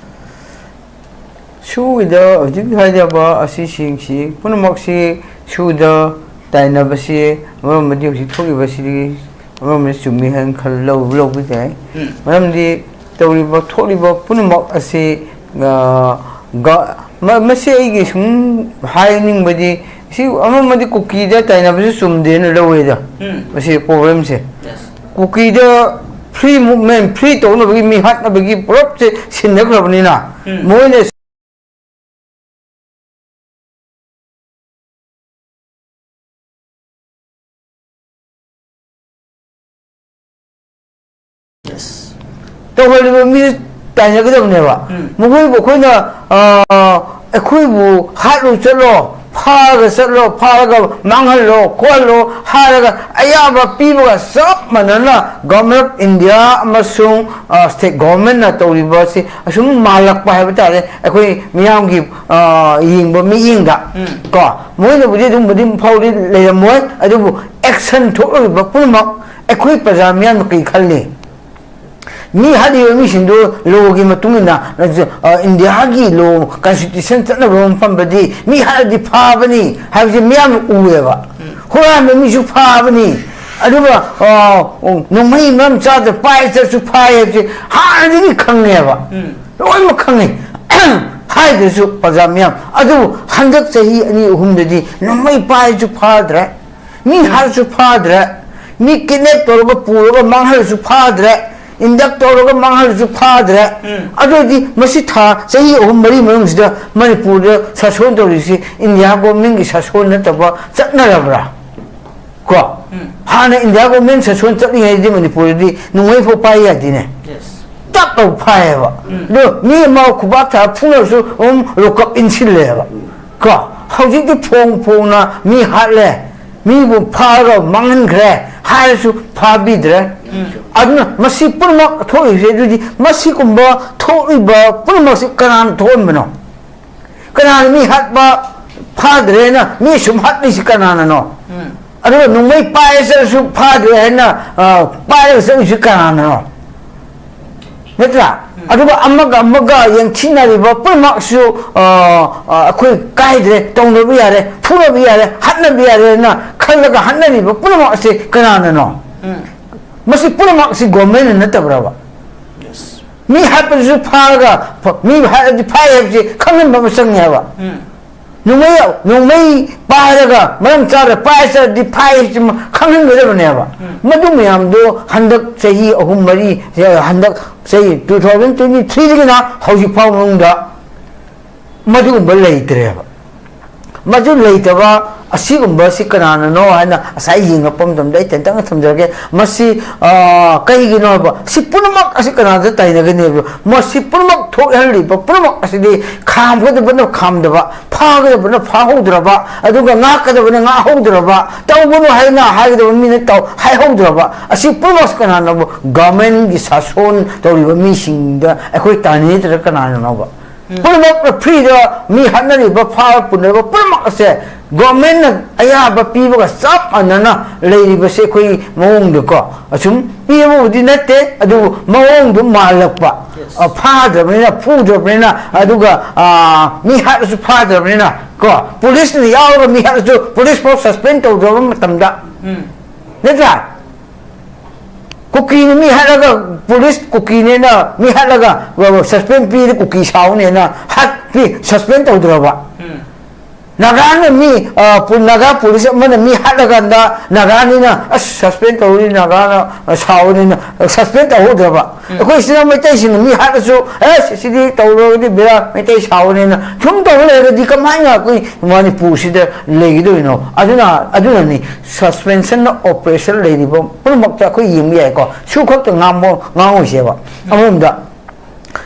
ꯁꯨꯒꯤꯗ ꯍꯧꯖꯤꯛ ꯍꯥꯏꯖꯕ ꯑꯁꯤꯁꯤꯡꯁꯤ ꯄꯨꯝꯅꯃꯛꯁꯤ ꯁꯨꯗ ꯇꯥꯏꯅꯕꯁꯤ ꯑꯃꯔꯣꯝꯗꯗꯤ ꯍꯧꯖꯤꯛ ꯊꯣꯛꯂꯤꯕꯁꯤꯗꯤ ꯑꯃꯔꯣꯝꯗ ꯆꯨꯝꯃꯤ ꯍꯥꯏꯅ ꯈꯜ-, ꯂꯧ-, ꯂꯧꯕ ꯌꯥꯏ꯫ ꯎꯝ꯫ ꯃꯔꯝꯗꯤ ꯇꯧꯔꯤꯕ ꯊꯣꯛꯂꯤꯕ ꯄꯨꯝꯅꯃꯛ ꯑꯁꯤ, ꯑ, ꯒ-, ꯃ-, ꯃꯁꯤ ꯑꯩꯒꯤ ꯁꯨꯝ ꯍꯥꯏꯅꯤꯡꯕꯗꯤ ꯁꯤ ꯑꯃꯔꯣꯝꯗꯗꯤ ꯀꯨꯀꯤꯗ ꯇꯥꯏꯅꯕꯁꯨ ꯆꯨꯝꯗꯦꯅ ꯂꯧꯋꯦꯗ꯫ ꯎꯝ꯫ ꯃꯁꯤ ꯄ꯭ꯔꯣꯕ꯭ꯂꯦꯝꯁꯦ꯫ ꯌꯦꯁ꯫ ꯀꯨꯀꯤꯗ ꯐ꯭ꯔꯤ ꯃꯨꯚꯃꯦꯟ, ꯐ꯭ꯔꯤ ꯇꯧꯅꯕꯒꯤ, ꯃꯤ ꯍꯥꯠꯅꯕꯒꯤ ꯄꯨꯂꯞꯁꯦ ꯁꯤꯟꯅꯈ꯭ꯔꯕꯅꯤꯅ ꯎꯝ꯫ ꯃꯣꯏꯅ ꯌꯦꯁ꯫ ꯇꯧꯍꯜꯂꯤꯕ ꯃꯤ ꯇꯥꯏꯅꯒꯗꯕꯅꯦꯕ꯫ ꯎꯝ꯫ ꯃꯈꯣꯏꯕꯨ ꯑꯩꯈꯣꯏꯅ, ꯑ, ꯑꯩꯈꯣꯏꯕꯨ ꯍꯥꯠꯂꯨ ꯆꯠꯂꯣ, ꯐꯥꯔꯒ ꯆꯠꯂꯣ, ꯐꯥꯔꯒ ꯃꯥꯡꯍꯜꯂꯣ, ꯈꯣꯠꯍꯜꯂꯣ ꯍꯥꯏꯔꯒ ꯑꯌꯥꯕ ꯄꯤꯕꯒ ꯆꯞ ꯃꯥꯟꯅꯅ Government of India ꯑꯃꯁꯨꯡ, ꯑ, state governmentꯅ ꯇꯧꯔꯤꯕ ꯑꯁꯤ ꯑꯁꯨꯝ ꯃꯥꯜꯂꯛꯄ ꯍꯥꯏꯕ ꯇꯥꯔꯦ꯫ ꯑꯩꯈꯣꯏ ꯃꯤꯌꯥꯝꯒꯤ, ꯑ, ꯌꯦꯡꯕ ꯃꯤꯠꯌꯦꯡꯗ ꯎꯝ꯫ ꯀꯣ, ꯃꯣꯏꯅꯕꯨꯗꯤ ꯑꯗꯨꯝꯕꯗꯤ ꯐꯥꯎꯗꯤ ꯂꯩꯔꯝꯃꯣꯏ, ꯑꯗꯨꯕꯨ action ꯊꯣꯛꯂꯤꯕ ꯄꯨꯝꯅꯃꯛ ꯑꯩꯈꯣꯏ ꯄ꯭ꯔꯖꯥ ꯃꯤꯌꯥꯝꯅ ꯀꯔꯤ ꯈꯜꯂꯤ? ꯃꯤ ꯍꯥꯠꯂꯤꯕ ꯃꯤꯁꯤꯡꯗꯨ lawꯒꯤ ꯃꯇꯨꯡ ꯏꯟꯅ, ꯑ, Indiaꯒꯤ law constitution ꯆꯠꯅꯕ ꯃꯐꯝꯗꯗꯤ ꯃꯤ ꯍꯥꯠꯂꯗꯤ ꯐꯥꯕꯅꯤ ꯍꯥꯏꯕꯁꯤ ꯃꯤꯌꯥꯝꯅ ꯎꯔꯦꯕ꯫ ꯎꯝ꯫ ꯍꯨꯔꯥꯟꯕ ꯃꯤꯁꯨ ꯐꯥꯕꯅꯤ꯫ ꯑꯗꯨꯒ, ꯑ, ꯅꯣꯡꯃꯩ ꯃꯔꯝ ꯆꯥꯗ ꯄꯥꯏ ꯆꯠꯁꯨ ꯐꯥꯏ ꯍꯥꯏꯕꯁꯤ ꯍꯥꯟꯅꯗꯒꯤ ꯈꯪꯉꯦꯕ꯫ ꯎꯝ꯫ ꯂꯣꯏꯅꯃꯛ ꯈꯪꯉꯤ꯫ ꯍꯥꯏꯗ꯭ꯔꯁꯨ ꯄ꯭ꯔꯖꯥ ꯃꯤꯌꯥꯝ꯫ ꯑꯗꯨꯕꯨ ꯍꯟꯗꯛ ꯆꯍꯤ ꯑꯅꯤ ꯑꯍꯨꯝꯗꯗꯤ ꯅꯣꯡꯃꯩ ꯄꯥꯏꯁꯨ ꯐꯥꯗ꯭ꯔꯦ, ꯃꯤ ꯍꯥꯠꯁꯨ ꯐꯥꯗ꯭ꯔꯦ, ꯃꯤ kidnap ꯇꯧꯔꯒ ꯄꯨꯔꯒ ꯃꯥꯡꯍꯜꯂꯁꯨ ꯐꯥꯗ꯭ꯔꯦ, induct ꯇꯧꯔꯒ ꯃꯥꯡꯍꯜꯂꯁꯨ ꯐꯥꯗ꯭ꯔꯦ꯫ ꯎꯝ꯫ ꯑꯗꯨꯗꯤ ꯃꯁꯤ ꯊꯥ, ꯆꯍꯤ ꯑꯍꯨꯝ ꯃꯔꯤ ꯃꯅꯨꯡꯁꯤꯗ ꯃꯅꯤꯄꯨꯔꯗ ꯁꯥꯁꯣꯟ ꯇꯧꯔꯤꯁꯤ India governmentꯀꯤ ꯁꯥꯁꯣꯟ ꯅꯠꯇꯕ ꯆꯠꯅꯔꯕ꯭ꯔꯥ? ꯀꯣ? ꯎꯝ꯫ ꯍꯥꯟꯅ India government ꯁꯥꯁꯣꯟ ꯆꯠꯂꯤꯉꯩꯗꯗꯤ ꯃꯅꯤꯄꯨꯔꯗꯗꯤ ꯅꯣꯡꯃꯩ ꯐꯥꯎ ꯄꯥꯏ ꯌꯥꯗꯦꯅꯦ꯫ Yes꯫ ꯇꯞ ꯂꯥꯎ ꯐꯥꯏꯌꯦꯕ꯫ ꯎꯝ꯫ ꯑꯗꯣ ꯃꯤ ꯑꯃ ꯈꯨꯕꯥꯛ ꯊꯥ ꯐꯨꯅꯔꯁꯨ ꯑꯗꯨꯝ lockup ꯏꯟꯁꯤꯜꯂꯦꯕ꯫ ꯀꯣ? ꯍꯧꯖꯤꯛꯇꯤ ꯐꯣꯡ ꯐꯣꯡꯅ ꯃꯤ ꯍꯥꯠꯂꯦ, ꯃꯤꯕꯨ ꯐꯥꯔꯒ ꯃꯥꯡꯍꯟꯈ꯭ꯔꯦ ꯍꯥꯏꯔꯁꯨ ꯐꯥꯕꯤꯗ꯭ꯔꯦ꯫ ꯎꯝ꯫ ꯑꯗꯨꯅ ꯃꯁꯤ ꯄꯨꯝꯅꯃꯛ ꯊꯣꯛꯏꯁꯦ, ꯑꯗꯨꯗꯤ ꯃꯁꯤꯒꯨꯝꯕ ꯊꯣꯛꯂꯤꯕ ꯄꯨꯝꯅꯃꯛꯁꯤ ꯀꯅꯥꯅ ꯊꯣꯛꯍꯟꯕꯅꯣ? ꯀꯅꯥꯅ ꯃꯤ ꯍꯥꯠꯄ ꯐꯥꯗ꯭ꯔꯦꯅ ꯃꯤ ꯁꯨꯝ ꯍꯥꯠꯂꯤꯁꯤ ꯀꯅꯥꯅꯅꯣ? ꯎꯝ꯫ ꯑꯗꯨꯒ ꯅꯣꯡꯃꯩ ꯄꯥꯏꯔ ꯆꯠꯂꯁꯨ ꯐꯥꯗ꯭ꯔꯦ ꯍꯥꯏꯅ, ꯑ, ꯄꯥꯏꯔꯒ ꯆꯠꯂꯤꯁꯤ ꯀꯅꯥꯅꯅꯣ? ꯅꯠꯇ꯭ꯔꯥ? ꯎꯝ꯫ ꯑꯗꯨꯒ ꯑꯃꯒ ꯑꯃꯒ ꯌꯦꯡꯊꯤꯅꯔꯤꯕ ꯄꯨꯝꯅꯃꯛꯁꯨ, ꯑ, ꯑ, ꯑꯩꯈꯣꯏ ꯀꯥꯏꯗ꯭ꯔꯦ, ꯇꯧꯅꯕ ꯌꯥꯔꯦ, ꯐꯨꯅꯕ ꯌꯥꯔꯦ, ꯍꯥꯠꯅꯕ ꯌꯥꯔꯦꯅ ꯈꯜꯂꯒ ꯍꯥꯠꯅꯔꯤꯕ ꯄꯨꯝꯅꯃꯛ ꯑꯁꯤ ꯀꯅꯥꯅꯅꯣ? ꯎꯝ꯫ ꯃꯁꯤ ꯄꯨꯝꯅꯃꯛꯁꯤ governmentꯅ ꯅꯠꯇꯕ꯭ꯔꯕ? Yes꯫ ꯃꯤ ꯍꯥꯠꯄꯗꯨꯁꯨ ꯐꯥꯔꯒ, ꯐ-, ꯃꯤ ꯍꯥꯠꯂꯗꯤ ꯐꯥꯏ ꯍꯥꯏꯕꯁꯤ ꯈꯪꯍꯟꯕ ꯑꯃ ꯆꯪꯉꯦ ꯍꯥꯏꯕ꯫ ꯎꯝ꯫ ꯅꯣꯡꯃꯩ, ꯅꯣꯡꯃꯩ ꯄꯥꯏꯔꯒ ꯃꯔꯝ ꯆꯥꯗ ꯄꯥꯏꯔ ꯆꯠꯂꯗꯤ ꯐꯥꯏ ꯍꯥꯏꯕꯁꯤ ꯑꯃ ꯈꯪꯍꯟꯒꯗꯕꯅꯦꯕ꯫ ꯎꯝ꯫ ꯃꯗꯨ ꯃꯌꯥꯝꯗꯣ ꯍꯟꯗꯛ ꯆꯍꯤ ꯑꯍꯨꯝ ꯃꯔꯤ, ꯍꯟꯗꯛ ꯆꯍꯤ two thousand twenty threeꯗꯒꯤꯅ ꯍꯧꯖꯤꯛ ꯐꯥꯎꯕ ꯃꯅꯨꯡꯗ ꯃꯗꯨꯒꯨꯝꯕ ꯂꯩꯇ꯭ꯔꯦꯕ꯫ ꯃꯗꯨ ꯂꯩꯇꯕ ꯑꯁꯤꯒꯨꯝꯕꯁꯤ ꯀꯅꯥꯅꯅꯣ ꯍꯥꯏꯅ ꯉꯁꯥꯏ ꯌꯦꯡꯉꯛꯄ ꯃꯇꯝꯗ ꯑꯩ ꯇꯦꯟꯇꯛꯅ ꯊꯝꯖꯔꯒꯦ꯫ ꯃꯁꯤ, ꯑ, ꯀꯩꯒꯤꯅꯣ ꯍꯥꯏꯕ, ꯁꯤ ꯄꯨꯝꯅꯃꯛ ꯑꯁꯤ ꯀꯅꯥꯗ ꯇꯥꯏꯅꯒꯅꯤ ꯍꯥꯏꯕ? ꯃꯁꯤ ꯄꯨꯝꯅꯃꯛ ꯊꯣꯛꯍꯜꯂꯤꯕ ꯄꯨꯝꯅꯃꯛ ꯑꯁꯤꯗꯤ ꯈꯥꯝꯒꯗꯕꯅ ꯈꯥꯝꯗꯕ, ꯐꯥꯒꯗꯕꯅ ꯐꯥꯍꯧꯗ꯭ꯔꯕ, ꯑꯗꯨꯒ ꯉꯥꯛꯀꯗꯕꯅ ꯉꯥꯛꯍꯧꯗ꯭ꯔꯕ, ꯇꯧꯒꯅꯨ ꯍꯥꯏꯅ ꯍꯥꯏꯒꯗꯕ ꯃꯤꯅ ꯇꯧ ꯍꯥꯏꯍꯧꯗ꯭ꯔꯕ, ꯑꯁꯤ ꯄꯨꯝꯅꯃꯛ ꯀꯅꯥꯅꯣꯕ? ꯒꯚꯔꯟꯃꯦꯟꯒꯤ ꯁꯥꯁꯣꯟ ꯇꯧꯔꯤꯕ ꯃꯤꯁꯤꯡꯗ ꯑꯩꯈꯣꯏ ꯇꯥꯏꯅꯗ꯭ꯔ ꯀꯅꯥꯅꯅꯣꯕ? ꯄꯨꯝꯅꯃꯛꯅ ꯐ꯭ꯔꯤꯗ ꯃꯤ ꯍꯥꯠꯅꯔꯤꯕ, ꯐꯥꯔ ꯄꯨꯅꯔꯤꯕ ꯄꯨꯝꯅꯃꯛ ꯑꯁꯦ ꯒꯣꯔꯃꯦꯟꯅ ꯑꯌꯥꯕ ꯄꯤꯕꯒ ꯆꯞ ꯃꯥꯟꯅꯅ ꯂꯩꯔꯤꯕꯁꯦ ꯑꯩꯈꯣꯏ ꯃꯑꯣꯡꯗꯀꯣ, ꯑꯁꯨꯝ ꯄꯤꯕꯕꯨꯗꯤ ꯅꯠꯇꯦ, ꯑꯗꯨꯕꯨ ꯃꯑꯣꯡꯗꯣ ꯃꯥꯜꯂꯛꯄ꯫ Yes. ꯑ, ꯐꯥꯗ꯭ꯔꯕꯅꯤꯅ, ꯐꯨꯗ꯭ꯔꯕꯅꯤꯅ, ꯑꯗꯨꯒ, ꯑ, ꯃꯤ ꯍꯥꯠꯂꯁꯨ ꯐꯥꯗ꯭ꯔꯕꯅꯤꯅ ꯀꯣ, ꯄꯨꯂꯤꯁꯅ ꯌꯥꯎꯔꯒ ꯃꯤ ꯍꯥꯠꯂꯁꯨ ꯄꯨꯂꯤꯁ ꯐꯥꯎ ꯁꯁꯄꯦꯟ ꯇꯧꯗ꯭ꯔꯕ ꯃꯇꯝꯗ, ꯎꯝ꯫ ꯅꯠꯇ꯭ꯔꯥ? ꯀꯨꯀꯤꯅ ꯃꯤ ꯍꯥꯠꯂꯒ, ꯄꯨꯂꯤꯁ ꯀꯨꯀꯤꯅꯦꯅ ꯃꯤ ꯍꯥꯠꯂꯒ ꯁꯁꯄꯦꯟ ꯄꯤꯔꯗꯤ ꯀꯨꯀꯤ ꯁꯥꯎꯅꯦꯅ ꯍꯥꯠꯄꯤ, ꯁꯁꯄꯦꯟ ꯇꯧꯗ꯭ꯔꯕ? ꯎꯝ꯫ ꯅꯥꯒꯥꯅ ꯃꯤ, ꯑ, ꯄꯨ-, ꯅꯥꯒꯥ ꯄꯨꯂꯤꯁ ꯑꯃꯅ ꯃꯤ ꯍꯥꯠꯂꯀꯥꯟꯗ ꯅꯥꯒꯥꯅꯤꯅ, "ꯑꯁ, ꯁꯁꯄꯦꯟ ꯇꯧꯔꯤ, ꯅꯥꯒꯥꯅ, ꯑ, ꯁꯥꯎꯔꯅꯤꯅ", ꯁꯁꯄꯦꯟ ꯇꯧꯍꯧꯗ꯭ꯔꯕ? ꯎꯝ꯫ ꯑꯩꯈꯣꯏ ꯏꯆꯤꯟ ꯏꯅꯥꯎ ꯃꯩꯇꯩꯁꯤꯡꯅ ꯃꯤ ꯍꯥꯠꯂꯁꯨ, "ꯑꯁ, ꯁꯤꯗꯤ ꯇꯧꯔꯒꯗꯤ ꯕꯦꯔꯥ, ꯃꯩꯇꯩ ꯁꯥꯎꯔꯅꯤꯅ" ꯁꯨꯝ ꯇꯧꯔ ꯂꯩꯔꯒꯗꯤ ꯀꯃꯥꯏꯅ ꯑꯩꯈꯣꯏ ꯃꯅꯤꯄꯨꯔꯁꯤꯗ ꯂꯩꯒꯗꯣꯏꯅꯣ? ꯑꯗꯨꯅ, ꯑꯗꯨꯅꯅꯤ ꯁꯁꯄꯦꯟꯁꯟ ꯑꯣꯄꯔꯦꯁꯟ ꯂꯩꯔꯤꯕ ꯄꯨꯝꯅꯃꯛꯇ ꯑꯩꯈꯣꯏ ꯌꯦꯡꯕ ꯌꯥꯏꯀꯣ꯫ ꯁꯨ ꯈꯛꯇ ꯉꯥꯡꯕ, ꯉꯥꯡꯉꯣꯏꯁꯦꯕ꯫ ꯑꯃꯔꯣꯝꯗ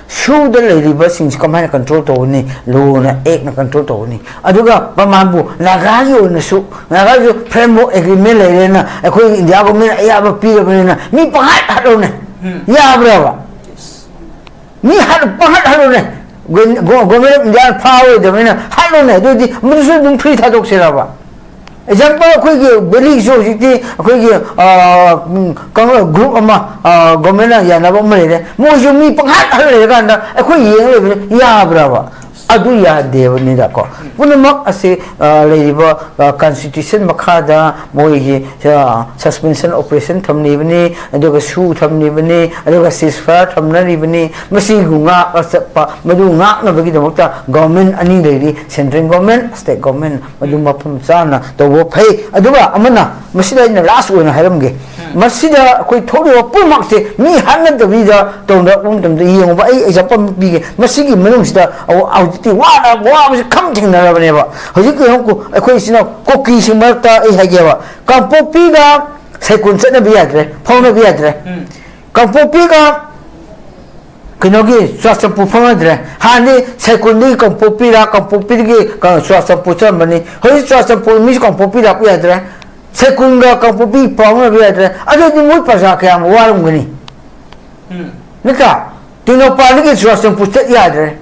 ꯁꯨꯗ ꯂꯩꯔꯤꯕꯁꯤꯡꯁꯤ ꯀꯃꯥꯏꯅ ꯀꯟꯇ꯭ꯔꯣꯜ ꯇꯧꯒꯅꯤ? ꯂꯣꯅ, ꯑꯦꯛꯅ ꯀꯟꯇ꯭ꯔꯣꯜ ꯇꯧꯒꯅꯤ꯫ ꯑꯗꯨꯒ ꯃꯃꯥꯡꯕꯨ ꯅꯥꯒꯥꯒꯤ ꯑꯣꯏꯅꯁꯨ, ꯅꯥꯒꯥꯒꯤꯁꯨ ꯐ꯭ꯔꯦꯝꯋꯔꯛ ꯑꯦꯒ꯭ꯔꯤꯃꯦꯟ ꯂꯩꯔꯦꯅ, ꯑꯩꯈꯣꯏ ꯏꯟꯗꯤꯌꯥ ꯒꯣꯔꯃꯦꯟꯅ ꯑꯌꯥꯕ ꯄꯤꯔꯕꯅꯤꯅ ꯃꯤ ꯄꯪꯍꯥꯠ ꯍꯥꯠꯂꯧꯅꯦ꯫ ꯎꯝ꯫ ꯌꯥꯕ꯭ꯔꯕ? ꯃꯤ ꯍꯥꯠ-, ꯄꯪꯍꯥꯠ ꯍꯥꯠꯂꯧꯅꯦ꯫ ꯒꯣ-, ꯒꯣ-, ꯒꯣꯔꯃꯦꯟ ꯑꯣꯐ ꯏꯟꯗꯤꯌꯥꯅ ꯐꯥꯔꯣꯏꯗꯕꯅꯤꯅ ꯍꯥꯠꯂꯧꯅꯦ꯫ ꯑꯗꯨꯗꯤ ꯃꯗꯨꯁꯨ ꯑꯗꯨꯝ ꯐ꯭ꯔꯤ ꯊꯥꯗꯣꯛꯁꯤꯔꯕ? ꯑꯦꯛꯖꯥꯝꯄꯜ, ꯑꯩꯈꯣꯏꯒꯤ ꯚꯦꯂꯤꯁꯨ ꯍꯧꯖꯤꯛꯇꯤ ꯑꯩꯈꯣꯏꯒꯤ, ꯑ, ꯎꯝ, ꯀꯪ-, ꯒ꯭ꯔꯨꯞ ꯑꯃ, ꯑ, ꯒꯣꯔꯃꯦꯟꯅ ꯌꯥꯅꯕ ꯑꯃ ꯂꯩꯔꯦ꯫ ꯃꯣꯏꯁꯨ ꯃꯤ ꯄꯪꯍꯥꯠ ꯍꯥꯠ ꯂꯩꯔꯀꯥꯟꯗ ꯑꯩꯈꯣꯏ ꯌꯦꯡ ꯂꯩꯕꯗ ꯌꯥꯕ꯭ꯔꯕ? ꯑꯗꯨ ꯌꯥꯗꯦꯕꯅꯤꯗꯀꯣ꯫ ꯄꯨꯝꯅꯃꯛ ꯑꯁꯤ, ꯑ, ꯂꯩꯔꯤꯕ, ꯑ, ꯀꯟꯁꯇꯤꯇ꯭ꯌꯨꯁꯟ ꯃꯈꯥꯗ ꯃꯣꯏꯒꯤ, ꯑ, ꯁꯁꯄꯦꯟꯁꯟ ꯑꯣꯄꯔꯦꯁꯟ ꯊꯝꯂꯤꯕꯅꯤ, ꯑꯗꯨꯒ ꯁꯨ ꯊꯝꯂꯤꯕꯅꯤ, ꯑꯗꯨꯒ ꯁꯤꯁꯐꯥꯌꯔ ꯊꯝꯅꯔꯤꯕꯅꯤ꯫ ꯃꯁꯤꯕꯨ ꯉꯥꯛꯑ ꯆꯠꯄ, ꯃꯗꯨ ꯉꯥꯛꯅꯕꯒꯤꯗꯃꯛꯇ ꯒꯣꯔꯃꯦꯟ ꯑꯅꯤ ꯂꯩꯔꯤ, ꯁꯦꯟꯇ꯭ꯔꯦꯜ ꯒꯣꯔꯃꯦꯟ, ꯁ꯭ꯇꯦꯠ ꯒꯣꯔꯃꯦꯟ, ꯃꯗꯨ ꯃꯐꯝ ꯆꯥꯅ ꯇꯧꯕ ꯐꯩ꯫ ꯑꯗꯨꯒ ꯑꯃꯅ ꯃꯁꯤꯗ ꯑꯩꯅ ꯂꯥꯁ ꯑꯣꯏꯅ ꯍꯥꯏꯔꯝꯒꯦ꯫ ꯃꯁꯤꯗ ꯑꯩꯈꯣꯏ ꯊꯣꯛꯂꯤꯕ ꯄꯨꯝꯅꯃꯛꯁꯦ ꯃꯤ ꯍꯥꯠꯅꯗꯕꯤꯗ ꯇꯧꯅꯔꯛꯄ ꯃꯇꯝꯗ, ꯌꯦꯡꯉꯨꯕ, ꯑꯩ ꯑꯦꯛꯖꯥꯝꯄꯜ ꯑꯃ ꯄꯤꯒꯦ꯫ ꯃꯁꯤꯒꯤ ꯃꯅꯨꯡꯁꯤꯗ ꯑꯃꯨꯛ ꯍꯧꯖꯤꯛꯇꯤ ꯋꯥꯅ ꯋꯥꯕꯁꯤ ꯈꯝ ꯊꯦꯡꯅꯔꯕꯅꯦꯕ꯫ ꯍꯧꯖꯤꯛꯀꯤ ꯑꯃꯨꯛ ꯑꯩꯈꯣꯏꯁꯤꯅ ꯀꯨꯀꯤꯁꯤꯡ ꯃꯔꯛꯇ ꯑꯩ ꯍꯥꯏꯒꯦꯕ, ꯀꯥꯡꯄꯣꯛꯄꯤꯒ ꯁꯩꯀꯨꯟ ꯆꯠꯅꯕ ꯌꯥꯗ꯭ꯔꯦ, ꯐꯥꯎꯅꯕ ꯌꯥꯗ꯭ꯔꯦ꯫ ꯀꯥꯡꯄꯣꯛꯄꯤꯒ ꯀꯩꯅꯣꯒꯤ ꯆꯨꯔꯥꯆꯥꯟꯄꯨꯔ ꯐꯥꯎꯅꯗ꯭ꯔꯦ꯫ ꯍꯥꯟꯅꯗꯤ ꯁꯩꯀꯨꯟꯗꯒꯤ ꯀꯥꯡꯄꯣꯛꯄꯤꯔ, ꯀꯥꯡꯄꯣꯛꯄꯤꯗꯒꯤ ꯀ-, ꯆꯨꯔꯥꯆꯥꯟꯄꯨꯔ ꯆꯠꯂꯝꯕꯅꯤ꯫ ꯍꯧꯖꯤꯛ ꯆꯨꯔꯥꯆꯥꯟꯄꯨꯔ ꯃꯤꯁꯨ ꯀꯥꯡꯄꯣꯛꯄꯤ ꯂꯥꯛꯄ ꯌꯥꯗ꯭ꯔꯦ꯫ ꯁꯩꯀꯨꯟꯒ ꯀꯥꯡꯄꯣꯛꯄꯤ ꯐꯥꯎꯅꯕ ꯌꯥꯗ꯭ꯔꯦ꯫ ꯑꯗꯨꯗꯤ ꯃꯣꯏ ꯄ꯭ꯔꯖꯥ ꯀꯌꯥꯝ ꯋꯥꯔꯝꯒꯅꯤ? ꯎꯝ꯫ ꯅꯠꯇ꯭ꯔꯥ? ꯇꯦꯡꯅꯧꯄꯜꯗꯒꯤ ꯆꯨꯔꯥꯆꯥꯟꯄꯨꯔ ꯆꯠ ꯌꯥꯗ꯭ꯔꯦ꯫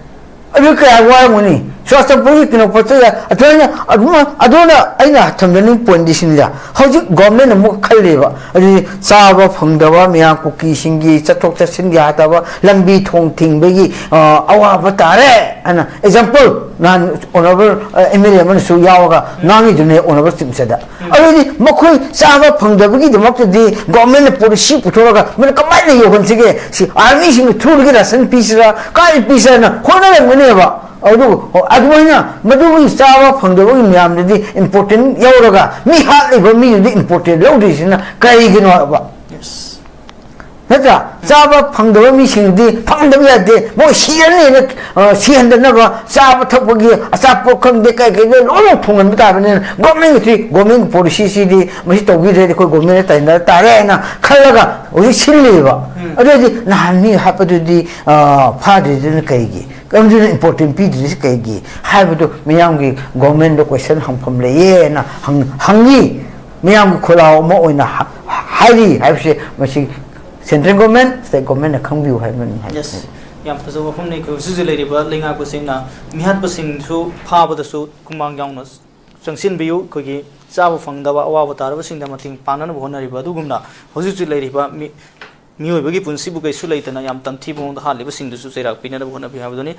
ꯑꯗꯨ ꯀꯌꯥ ꯋꯥꯔꯝꯒꯅꯤ? ꯆꯨꯔꯥꯆꯥꯟꯄꯨꯔꯒꯤ ꯇꯦꯡꯅꯧꯄꯜ ꯆꯠ ꯌꯥ-, ꯑꯗꯨꯃꯥꯏꯅ, ꯑꯗꯨꯃ-, ꯑꯗꯨꯅ ꯑꯩꯅ ꯊꯝꯖꯅꯤꯡꯕ ꯄꯣꯏꯟꯗꯤ ꯁꯤꯅꯤꯗ, ꯍꯧꯖꯤꯛ ꯒꯣꯔꯃꯦꯟꯅ ꯑꯃꯨꯛ ꯈꯜꯂꯦꯕ, ꯑꯗꯨꯗꯤ ꯆꯥꯕ ꯐꯪꯗꯕ ꯃꯌꯥꯝ, ꯀꯨꯀꯤꯁꯤꯡꯒꯤ ꯆꯠꯊꯣꯛ ꯆꯠꯁꯤꯟ ꯌꯥꯗꯕ, ꯂꯝꯕꯤ ꯊꯣꯡ ꯊꯤꯡꯕꯒꯤ, ꯑ, ꯑꯋꯥꯕ ꯇꯥꯔꯦ ꯍꯥꯏꯅ, ꯑꯦꯛꯖꯥꯝꯄꯜ, ꯅꯍꯥꯟ ꯑꯣꯅꯔꯦꯕꯜ, ꯑ, ꯑꯦꯝ ꯑꯦꯜ ꯑꯦ ꯑꯃꯅꯁꯨ ꯌꯥꯎꯔꯒ ꯉꯥꯡꯉꯤꯗꯨꯅꯦ, ꯑꯣꯅꯔꯦꯕꯜ ꯆꯤꯐ ꯃꯤꯅꯤꯁꯇꯔꯗ꯫ ꯑꯗꯨꯗꯤ ꯃꯈꯣꯏ ꯆꯥꯕ ꯐꯪꯗꯕꯒꯤꯗꯃꯛꯇꯗꯤ ꯒꯣꯔꯃꯦꯟꯅ ꯄꯣꯂꯤꯁꯤ ꯄꯨꯊꯣꯛꯑꯒ ꯃꯣꯏꯅ ꯀꯃꯥꯏꯅ ꯌꯧꯍꯟꯁꯤꯒꯦ? ꯁꯤ ꯑꯥꯔꯃꯤꯁꯤꯡꯒꯤ ꯊ꯭ꯔꯨꯗꯒꯤ ꯔꯥꯁꯟ ꯄꯤꯁꯤꯔꯥ, ꯀꯥꯏꯗ ꯄꯤꯁꯤꯔꯥꯅ ꯍꯣꯠꯅꯔꯝꯒꯅꯦꯕ꯫ ꯑꯗꯨ ꯑꯗꯨꯃꯥꯏꯅ ꯃꯗꯨꯒꯤ ꯆꯥꯕ ꯐꯪꯗꯕꯒꯤ ꯃꯌꯥꯝꯗꯨꯗꯤ ꯏꯝꯄꯣꯔꯇꯦꯟ ꯌꯧꯔꯒ ꯃꯤ ꯍꯥꯠꯂꯤꯕ ꯃꯤꯗꯨꯗꯤ ꯏꯝꯄꯣꯔꯇꯦꯟ ꯂꯧꯗ꯭ꯔꯤꯁꯤꯅ ꯀꯔꯤꯒꯤꯅꯣ ꯍꯥꯏꯕ? ꯅꯠꯇ꯭ꯔꯥ? ꯆꯥꯕ ꯐꯪꯗꯕ ꯃꯤꯁꯤꯡꯗꯤ ꯐꯪꯗꯕ ꯌꯥꯗꯦ, ꯃꯣꯏ ꯁꯤꯔꯅꯤꯅ, ꯑ, ꯁꯤꯍꯟꯗꯅꯕ ꯆꯥꯕ ꯊꯛꯄꯒꯤ ꯑꯆꯥꯄꯣꯠ ꯈꯪꯗꯦ, ꯀꯩ ꯀꯩꯗꯣ ꯂꯣꯏꯅꯃꯛ ꯊꯣꯡꯍꯟꯕ ꯇꯥꯕꯅꯤꯅ, ꯒꯣꯔꯃꯦꯟꯒꯤ, ꯒꯣꯔꯃꯦꯟꯒꯤ ꯄꯣꯂꯤꯁꯤꯁꯤꯗꯤ ꯃꯁꯤ ꯇꯧꯕꯤꯗ꯭ꯔꯗꯤ ꯑꯩꯈꯣꯏ ꯒꯣꯔꯃꯦꯟꯗ ꯇꯥꯏꯅꯔ ꯇꯥꯔꯦ ꯍꯥꯏꯅ ꯈꯜꯂꯒ ꯍꯧꯖꯤꯛ ꯁꯤꯜꯂꯤꯕ꯫ ꯑꯗꯨ ꯑꯣꯏꯔꯗꯤ ꯅꯍꯥꯟ ꯃꯤ ꯍꯥꯠꯄꯗꯨꯗꯤ, ꯑ, ꯐꯥꯗ꯭ꯔꯤꯗꯨꯅ ꯀꯩꯒꯤ? ꯀꯔꯝꯗꯨꯅ ꯏꯝꯄꯣꯔꯇꯦꯟ ꯄꯤꯗ꯭ꯔꯤꯁꯤ ꯀꯩꯒꯤ ꯍꯥꯏꯕꯗꯨ ꯃꯤꯌꯥꯝꯒꯤ ꯒꯣꯔꯃꯦꯟꯗ ꯀꯣꯏꯁꯟ ꯍꯪꯐꯝ ꯂꯩꯌꯦꯅ ꯍꯪ-, ꯍꯪꯉꯤ꯫ ꯃꯤꯌꯥꯝꯒꯤ ꯈꯣꯜꯂꯥꯎ ꯑꯃ ꯑꯣꯏꯅ ꯍꯥ-, ꯍꯥꯏꯔꯤ ꯍꯥꯏꯕꯁꯦ ꯃꯁꯤ ꯁꯦꯟꯇ꯭ꯔꯦꯜ ꯒꯣꯔꯃꯦꯟ, ꯁ꯭ꯇꯦꯠ ꯒꯣꯔꯃꯦꯟꯅ ꯈꯪꯕꯤꯌꯨ ꯍꯥꯏꯕꯅꯤ ꯍꯥꯏꯕꯁꯦ꯫ ꯌꯦꯁ, ꯌꯥꯝ ꯐꯖꯕ ꯋꯥꯐꯝꯅꯤ꯫ ꯑꯩꯈꯣꯏ ꯍꯧꯖꯤꯛ ꯍꯧꯖꯤꯛ ꯂꯩꯔꯤꯕ ꯂꯩꯉꯥꯛꯄꯁꯤꯡꯅ ꯃꯤꯍꯥꯠꯄꯁꯤꯡꯁꯨ ꯐꯥꯕꯗꯁꯨ ꯈꯨꯃꯥꯡ ꯌꯥꯎꯅ ꯆꯪꯁꯤꯟꯕꯤꯌꯨ꯫ ꯑꯩꯈꯣꯏꯒꯤ ꯆꯥꯕ ꯐꯪꯗꯕ ꯑꯋꯥꯕ ꯇꯥꯔꯕꯁꯤꯡꯗ ꯃꯇꯦꯡ ꯄꯥꯡꯅꯅꯕ ꯍꯣꯠꯅꯔꯤꯕ ꯑꯗꯨꯒꯨꯝꯅ ꯍꯧꯖꯤꯛ ꯍꯧꯖꯤꯛ ꯂꯩꯔꯤꯕ ꯃꯤ-, ꯃꯤꯑꯣꯏꯕꯒꯤ ꯄꯨꯟꯁꯤꯕꯨ ꯀꯩꯁꯨ ꯂꯩꯇꯅ ꯌꯥꯝ ꯇꯝꯊꯤꯕ ꯃꯑꯣꯡꯗ ꯍꯥꯠꯂꯤꯕꯁꯤꯡꯗꯨꯁꯨ ꯆꯩꯔꯥꯛ ꯄꯤꯅꯅꯕ ꯍꯣꯠꯅꯕꯤꯌꯨ ꯍꯥꯏꯕꯗꯨꯅꯤ꯫